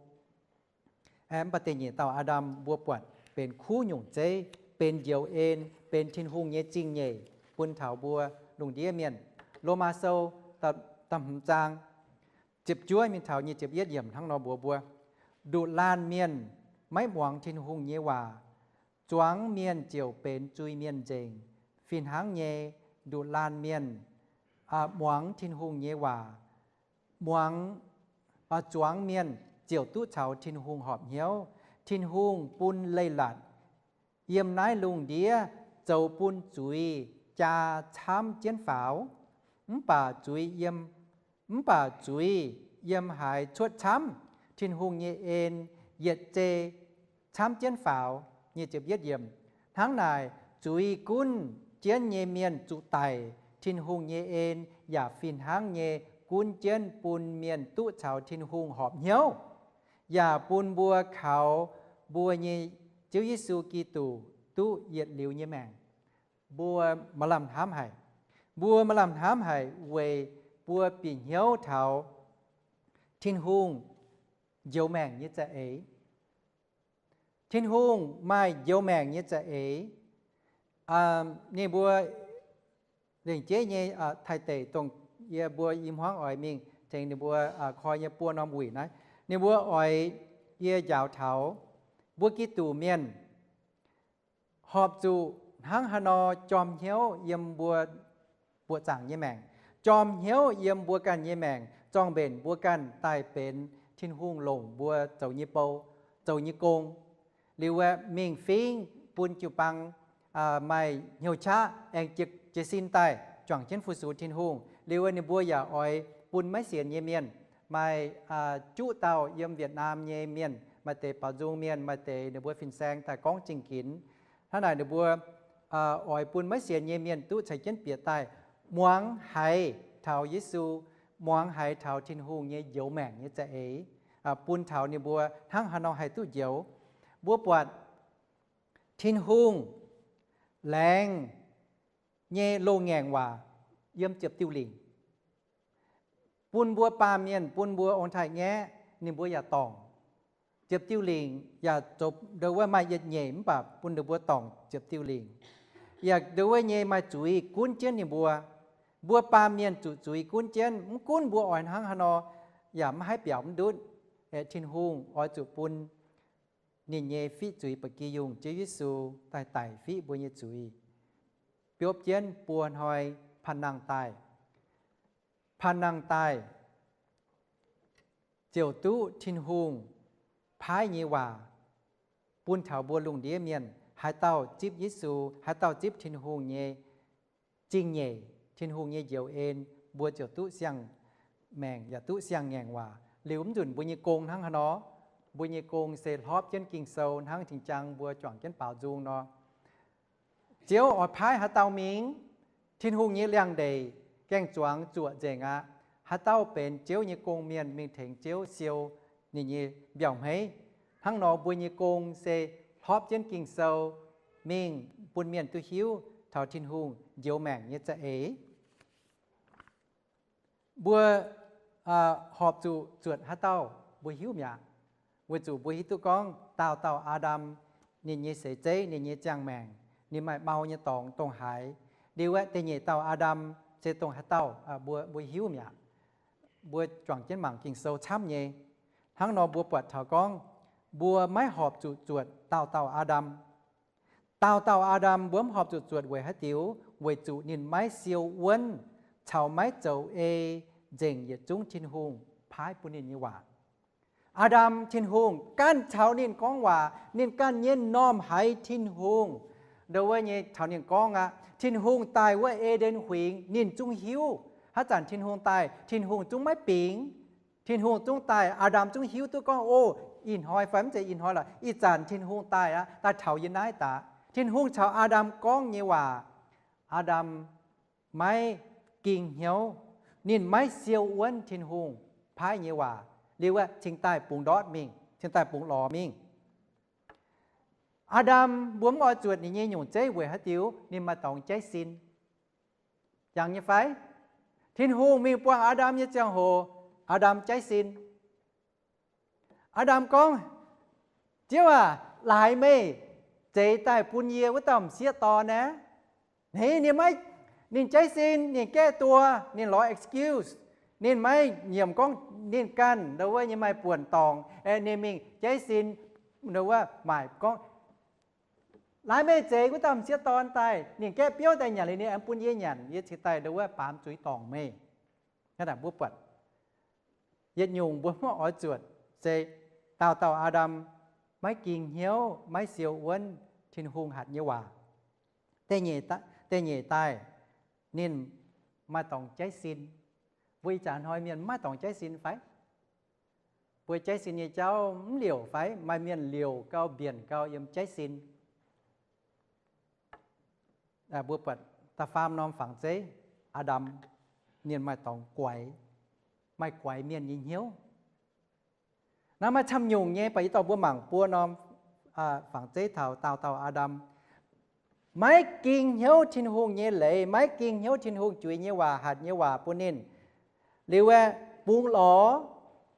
Mv baac da'nyeic dauh Aa^ndam mbuo buatc benx kuv nyungc zeiv, benx njoux en, benx Tin-Hungh nyei zingh nyeic bun taux mbuo lungh ndiev mienh. Lomaa Sou da'hmz zaang ziepc juov mingh taux nyic ziepc yietv yiemc hnangv nor mbuox mbuo, nduqc laanh mienh maiv muangx Tin-Hungh nyei waac, zuangx mienh ziouc benx zuiz-mienh nzengc. Fih hnangv nyei, nduqc laanh mienh muangx Tin-Hungh nyei waac, muangx, zuangx mienh ziouc duqv caux Tin-Hungh horpc hnyouv. Tin-Hungh bun leiz-latc yiem naaiv lungh ndiev zoux bun zuiz jaa camv jienv faaux. Mv baac zuiz yiem, mv baac zuiz yiem haaix cuotv camv, Tin-Hungh nyei en yietc zei camv jienv faaux. Hnangv naaic, zuiz gunv jienv nyei mienh zuqc daic, Tin-Hungh nyei en yaac fih hnangv nyei gunv jienv bun mienh duqv caux Tin-Hungh horpc hnyouv, yaac bun mbuo kaux mbuo nyei Ziouv Yesu Giduc duqv yietc liuz nyei maengc. Mbuo maaih lamh hnamv haic. Mbuo maaih lamh hnamv haic weic mbuo bieqc hnyouv taux Tin-Hungh njoux maengc nyei za'eix. Tin-Hungh maaih njoux maengc nyei za'eix. Ninh mbuo lengc jeiv nyei Taiv deic, dongh yie mbuo i hmuangv oix mingh tengx ninh mbuo koi nyei buo norm wuic naaiv, ninh mbuo oix yie njaaux taux mbuo Giduc mienh horpc zuqc hnangv haaix nor jorm hnyouv yiem mbuo buoqc zaangc nyei maengc, jorm hnyouv yiem mbuo ganh nyei maengc, zorng-mbenc mbuo ganh daaih benx Tin-Hungh longc mbuo zoux nyei bou, zoux nyei gong. Liuz aeqv, mingh fingv bun jiu-baang maaih hnyouv qaqv aengx jiez sin daaih juangc jienv fu-sux Tin-Hungh. Liuz ninh mbuo yaac oix bun maiv sienx nyei mienh, maaih juqv dauh yiem Việt Nam nyei mienh, maaih deix baaux nzung mienh, maaih deix ninh mbuo fin-saeng daaih gorngv zingh ginx. Hnangv naaic ninh mbuo oix bun maiv sienx nyei mienh duqv caux jienv bieqc daaih muangx haiz taux Yesu, muangx haiz taux Tin-Hungh nyei njoux maengc nyei za'eix, bun taux ninh mbuo hnangv haaix nor haih duqv njoux. Mbuo buatc Tin-Hungh laengz nyei loz-ngaengc waac yiem ziepc diuh lingc bun mbuo baamh mienh, bun mbuo ong-taaix ngaeqv, ninh mbuo yaac dorngc ziepc diuh lingc, yaac zoux ndo wuov maaih yietc nyeic mv baac bun ninh mbuo dorngc ziepc diuh lingc. Yaac ndo wuov nyei maaih zuiz gunv jienv ninh mbuo. Mbuo baamh mienh zuqc zuiz gunv jienv, mv gunv mbuo oix hnangv haaix nor, yaac mv haih biaux mv ndutv. Tin-Hungh oix zuqc bun ninh nyei fiqv zuiz ba'gi yungh, Ziouv Yesu, daaih daic fiqv mbuo nyei zuiz, biopv jienv buo hnoi, panh nangh daaih. Panh nangh daaih ziouc duqv Tin-Hungh paaiv nyei waac bun taux mbuo lungh ndiev mienh. Haaix dauh zipv Yesu, haaix dauh zipv Tin-Hungh nyei zingh nyeic, Tin-Hungh nyei njoux en, mbuo ziouc duqv siang-maengc yaac duqv siang-ngaengc waac. Liuz mv nzunc mbuo nyei gong hnangv haaix nor? Mbuo nyei gong se hlorpv jienv Ging-Sou hnangv tin-jang mbuo juangc jienv baaux nzung nor. Ziouv oix paaiv haaix dauh mingh? Tin-Hungh nyei liangx-ndeic gaeng-zuangx zuoqc nzengc aqv. Haaix dauh benx Ziouv nyei gong-mienh mingh tengx Ziouv siou ninh nyei mbiauh hmeiv. Hnangv nor mbuo nyei gong se hlorpv jienv Ging-Sou mingh bun mienh duqv hiuv taux Tin-Hungh njoux maengc nyei za'eix. Mbuo horpc zuqc zuotc haaix dauh mbuo hiuv mi'aqv. Weic zuqc mbuo hiuv duqv gorngv daauh dauh Aa^ndam ninh nyei seix zeiv, ninh nyei ziangh maengc, ninh maaih mau nyei dorngx dongh haaix. Liuz aeqv, da'nyeic dauh Aa^ndam se dongh haaix dauh, mbuo, mbuo hiuv mi'aqv. Mbuo juangc jienv mangc Ging-Sou camv nyei. Hnangv nor mbuo buatc taux gorngv mbuo maiv horpc zuqc zuotc daauh dauh Aa^ndam. Daauh dauh Aa^ndam mbuo mv horpc zuqc zuotc weic haaix diuc? Weic zuqc ninh maiv siou wuonv caux maiv zoux ei nzengc yietc zungv Tin-Hungh paaiv bun ninh nyei waac. Aa^ndam, Tin-Hungh ganh caux ninh gorngv waac, ninh ganh nyei m'normh haiz Tin-Hungh ndo wuov nyei caux ninh gorngv aqv. Tin-Hungh daaih wuov E^nden Huingx ninh zungv hiuv. Haaix zanc Tin-Hungh daaih, Tin-Hungh zungv maiv bingx. Tin-Hungh zungv daaih, Aa^ndam zungv hiuv duqv gorngv, o, ih hnoi fai mv zeiz ih hnoi lorqc, ih zanc Tin-Hungh daaih aqv, daaih taux yie naaiv daaih. Tin-Hungh caux Aa^ndam gorngv nyei waac, Aa^ndam maiv ging hnyouv. Ninh maiv siou wuonv Tin-Hungh paaiv nyei waac. Liuz aeqv, cingx daaih bungx ndortv mingh, cingx daaih bungx lorz mingh. Aa^ndam mbuo mv oix zuotc ninh nyei nyungc zeiv weic haaix diuc? Ninh maaih dorngx jaiv sin. Jangx nyei fai? Tin-Hungh mingh buangh Aa^ndam nyei ziangh hoc, Aa^ndam jaiv sin. Aa^ndam gorngv, Ziouv aac, laaix meih zeix daaih bun yie wuov dauh m'sieqv dorn aeqv? Ninh, ninh maiv, ninh jaiv sin, ninh gaeqv duoh, ninh lorz excuse. Ninh maiv nyiemc gorngv ninh ganh ndo wuov nyei maaih buonc dorngc, ninh mingh jaiv sin ndo wuov maaic gorngv, Laaix meih zeix wuov dauh m'sieqv dorn daaih, ninh gaeqv biouv daaih nyanc liuz, ninh aengx bun yie nyanc, yie cingx daaih ndo wuov baamz zuiz dorngc meih. Hnangv naaic mbuo buatc yietc nyungc mbuo mv oix zuotc se daauh dauh Aa^ndam maiv ging hnyouv, maiv siou wuonv Tin-Hungh hatc nyei waac. Da'nyeic daaih, ninh maaih dorngx jaiv sin. Mbuo ih jaax hnoi mienh mv maaih dorngx jaiv sin fai? Mbuo jaiv sin nyei jauv mv liouc fai? Maaih mienh liouc gau, mbienc gau yiem jaiv sin. Mbuo buatc da'faam norm fangx zeiv, Aa^ndam, ninh maaih dorngx guaix, maaih guaix mienh nyei hnyouv. Naaiv maaih camv nyungc nyei, baac yie dorh mbuo mangc buo norm fangx zeiv taux daauh dauh Aa^ndam maiv ging hnyouv Tin-Hungh nyei leiz, maiv ging hnyouv Tin-Hungh juix nyei waac, hatc nyei waac bun ninh. Liuz aeqv, bungx lorz,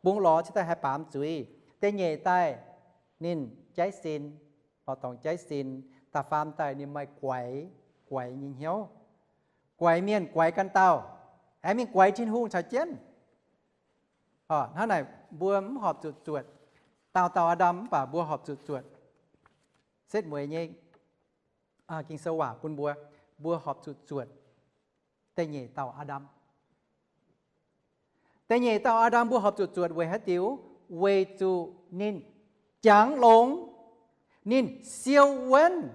bungx lorz cingx daaih haih baamz zuiz. Da'nyeic daaih ninh jaiv sin, lorz dorngx jaiv sin. Da'faam daaih ninh maaih guaix, guaix nyei hnyouv. Guaix mienh, guaix ganh dauh, aengx mingh guaix Tin-Hungh caux jienv. Hnangv naaic mbuo mv horpc zuqc zuotc daauh dauh Aa^ndam, mv baac mbuo horpc zuqc zuotc setv mueiz nyei Ging-Sou waac bun mbuo, mbuo horpc zuqc zuotc da'nyeic dauh Aa^ndam. Da'nyeic dauh Aa^ndam mbuo horpc zuqc zuotc weic haaix diuc? Weic zuqc ninh jangx longx, ninh siou wuonv,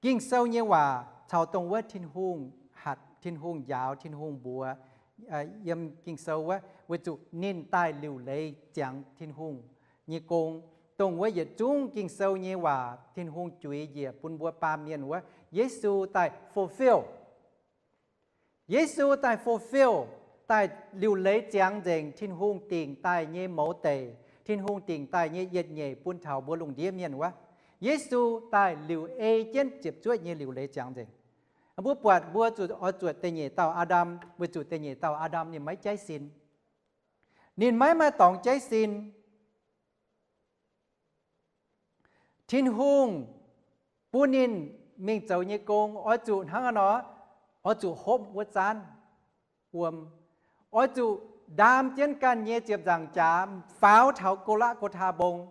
Ging-Sou nyei waac caux dongh wuov Tin-Hungh hatc, Tin-Hungh njaaux, Tin-Hungh mbuox yiem Ging-Sou wuov, weic zuqc ninh daaih liuc leiz ziangx Tin-Hungh nyei gong. Dongh wuov yietc zungv Ging-Sou nyei waac Tin-Hungh juix njiec bun mbuo baamh mienh wuov, Yesu daaih fulfill. Yesu daaih fulfill, daaih liuc leiz ziangx nzengc Tin-Hungh dingc daaih nyei mouz deic, Tin-Hungh dingc daaih nyei yietc nyeic bun taux mbuo lungh ndiev mienh wuov. Yesu daaih liuc ei jienv ziepc zuoqv nyei liuc leiz ziangx nzengc. Mbuo buatc mbuo zuqc oix zuotc da'nyeic dauh Aa^ndam, weic zuqc da'nyeic dauh Aa^ndam ninh maiv jaiv sin. Ninh maiv maaih dorngx jaiv sin. Tin-Hungh bun ninh mingh zoux nyei gong oix zuqc hnangv haaix nor, oix zuqc hopv wuov zaanv wuom, oix zuqc ndaam jienv ganh nyei ziepc nzaangc jaax faaux taux Go^laqv Go^taa Mbong,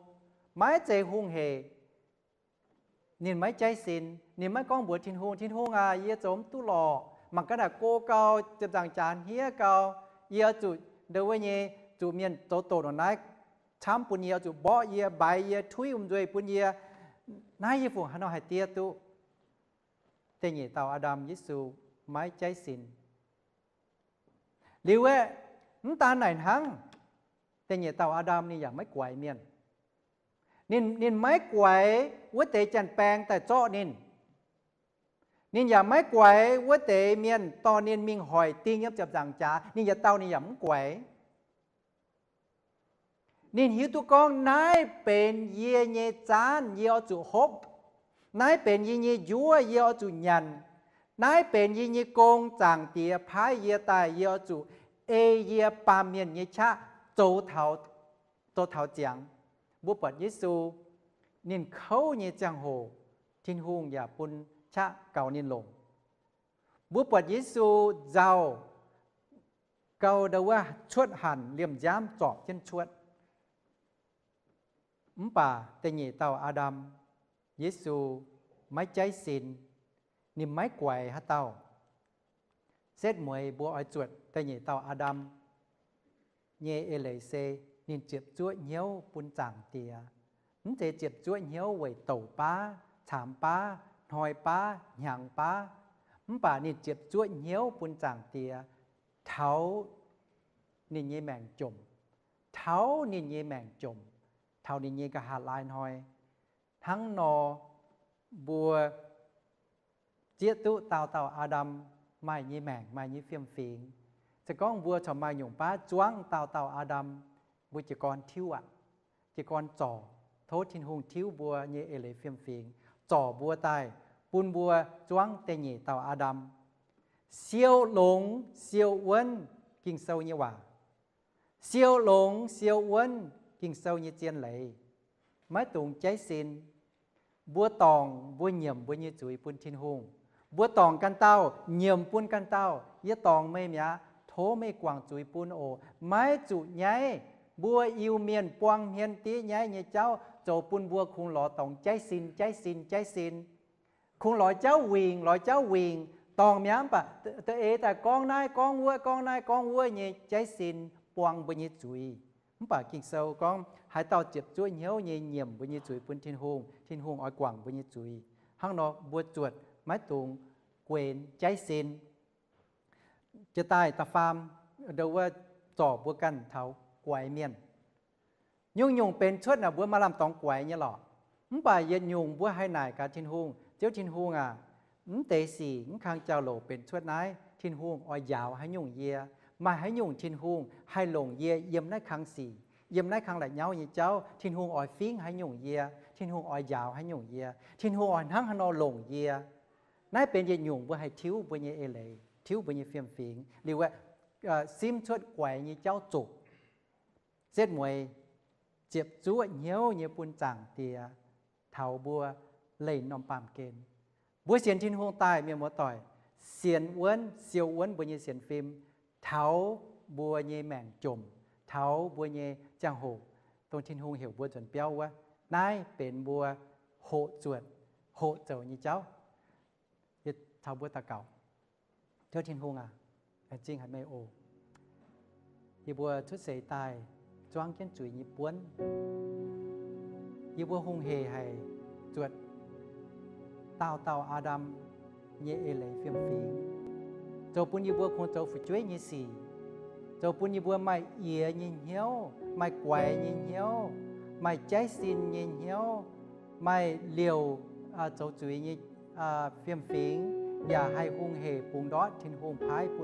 maiv zeiz hungh heic. Ninh maiv jaiv sin, ninh maiv gorngv mbuox Tin-Hungh, Tin-Hungh aac, yie zoux mv duqv lorqc, mangc gaax naaic go gau, ziepc nzaangc jaax hniev gau, yie oix zuqc ndo wuov nyei, zuqc mienh zoux doqc nor naaiv camv bun yie, oix zuqc mborqv yie, mbaix yie, tuiv wuom-nzuih bun yie. Naaiv yie fungc haaix nor haih diev duqv? Da'nyeic dauh Aa^ndam, Yesu, maiv jaiv sin. Liuz aeqv, mv daan naaic hnangv, da'nyeic dauh Aa^ndam ninh yaac maiv guaix mienh. Ninh, ninh maiv guaix wuov deix janx-baeng daaih zorqv ninh. Ninh yaac maiv guaix wuov deix mienh dorh ninh mingh hoic ding yiem ziepc nzaangc jaax, ninh yietc dauh ninh yaac mv guaix. Ninh hiuv duqv gorngv, naaiv benx yie nyei zaanv, yie oix zuqc hopv. Naaiv benx yie nyei njuov, yie oix zuqc nyanc. Naaiv benx yie nyei gong, Zaangc Diex paaiv yie daaih, yie oix zuqc ei yie baamh mienh nyei qaqv zoux taux, zoux taux ziangx. Mbuo buatc Yesu, ninh kouv nyei ziangh hoc, Tin-Hungh yaac bun qaqv gaux ninh longc. Mbuo buatc Yesu nzauh gau ndau wuov cuotv hanc liemh nziaamv zorpc jienv cuotv. Mv baac da'nyeic dauh Aa^ndam, Yesu, maiv jaiv sin, ninh maiv guaix haaix dauh. Setv mueiz mbuo oix zuotc da'nyeic dauh Aa^ndam nyei eix leiz se ninh ziepc zuoqv hnyouv bun Zaangc Diex. Mv zeiz ziepc zuoqv hnyouv weic douc baav, caamx baav, hnoi baav, hnyangx baav, mv baac ninh ziepc zuoqv hnyouv bun Zaangc Diex taux ninh nyei maengc jomc, taux ninh nyei maengc jomc, taux ninh nyei nqa'haav laai hnoi. Hnangv nor, mbuo zieqv duqv dauh dauh Aa^ndam maaih nyei maengc, maaih nyei fiem-fingx. Se gorngv mbuo corc maaih nyungc baav zuangv dauh dauh Aa^ndam, mbuo jiez gorn tiuv aqv. Jiez gorn zorc, tov Tin-Hungh tiuv mbuo nyei eix leiz fiem-fingx, zorc mbuo daaih bun mbuo zuangv da'nyeic dauh Aa^ndam. Siou longx siou wuonv Ging-Sou nyei waac. Siou longx siou wuonv Ging-Sou nyei zien leiz. Maiv dungx jaiv sin. Mbuo dorngc mbuo nyiemc mbuo nyei zuiz bun Tin-Hungh. Mbuo dorngc ganh dauh, nyiemc bun ganh dauh, yie dorngc meih mi'aqv, tov meih guangc zuiz bun oc. Maiv zuqc nyaiv. Mbuo Iu-Mienh buang hmien diev nyaiv nyei jauv zoux bun mbuo kungx lorz dorngx jaiv sin, jaiv sin, jaiv sin. Kungx lorz jauv wingc, lorz jauv wingc, dorngc mi'aqv, mv baac da'eix daaih gorngv naaiv gorngv wuov, gorngv naaiv gorngv wuov nyei jaiv sin buang mbuo nyei zuiz. Mv baac Ging-Sou gorngv haaix dauh ziepc zuoqv hnyouv nyei nyiemc mbuo nyei zuiz bun Tin-Hungh, Tin-Hungh oix guangc mbuo nyei zuiz. Hnangv nor mbuo zuotc maiv dungx guenx jaiv sin. Jiex daaih da'faam, ndo wuov, zorc mbuo ganh taux guaix mienh. Nyungc-nyungc benx cuotv naaic mbuo maaih lamh dorngx guaix nyei lorqc. Mv baac yietc nyungc mbuo haih naaic gaax Tin-Hungh, Ziouv Tin-Hungh aac, mv deix sic mv kang jauv-louc benx cuotv naaiv, Tin-Hungh oix njaaux haaix nyungc yie? Maaih haaix nyungc Tin-Hungh haih longc yie yiem naaiv kang sic, yiem naaiv kang la'nyauv nyei jauv? Tin-Hungh oix fingv haaix nyungc yie? Tin-Hungh oix njaaux haaix nyungc yie? Tin-Hungh oix hnangv haaix nor longc yie? Naaiv benx yietc nyungc mbuo haih tiuv mbuo nyei eix leiz, tiuv mbuo nyei fiem-fingx. Liuz aeqv, simv cuotv guaix nyei jauv zuqc. Setv mueiz, ziepc zuoqv hnyouv nyei bun Zaangc Diex taux mbuo leih norm baamh gen. Mbuo sienx Tin-Hungh daaih, mienh muoz-doic, sienx wuonv, siou wuonv mbuo nyei sienx fim, taux mbuo nyei maengc jomc, taux mbuo nyei ziangh hoc, dongh Tin-Hungh heuc mbuo nzuonx biauv wuov. Naaiv benx mbuo hoqc zuotc, hoqc zoux nyei jauv. Yie caux mbuo daux gaux. Tov Tin-Hungh aac, laengz zingh haic meih oc. Yie mbuo cuotv seix daaih zuangv jienv zuiz nyei buonv. Yie mbuo hungh hec haic, zuotc dauh dauh Aa^ndam nyei eix leiz fiem-fingx, zoux bun yie mbuo kungx zoux fu'jueiv nyei sic, zoux bun yie mbuo maaih yie nyei hnyouv, maaih guaix nyei hnyouv, maaih jaiv sin nyei hnyouv, maaih liouc zoux zuiz nyei fiem-fingx, yaac haih hungh hec bungx ndortv Tin-Hungh paaiv bun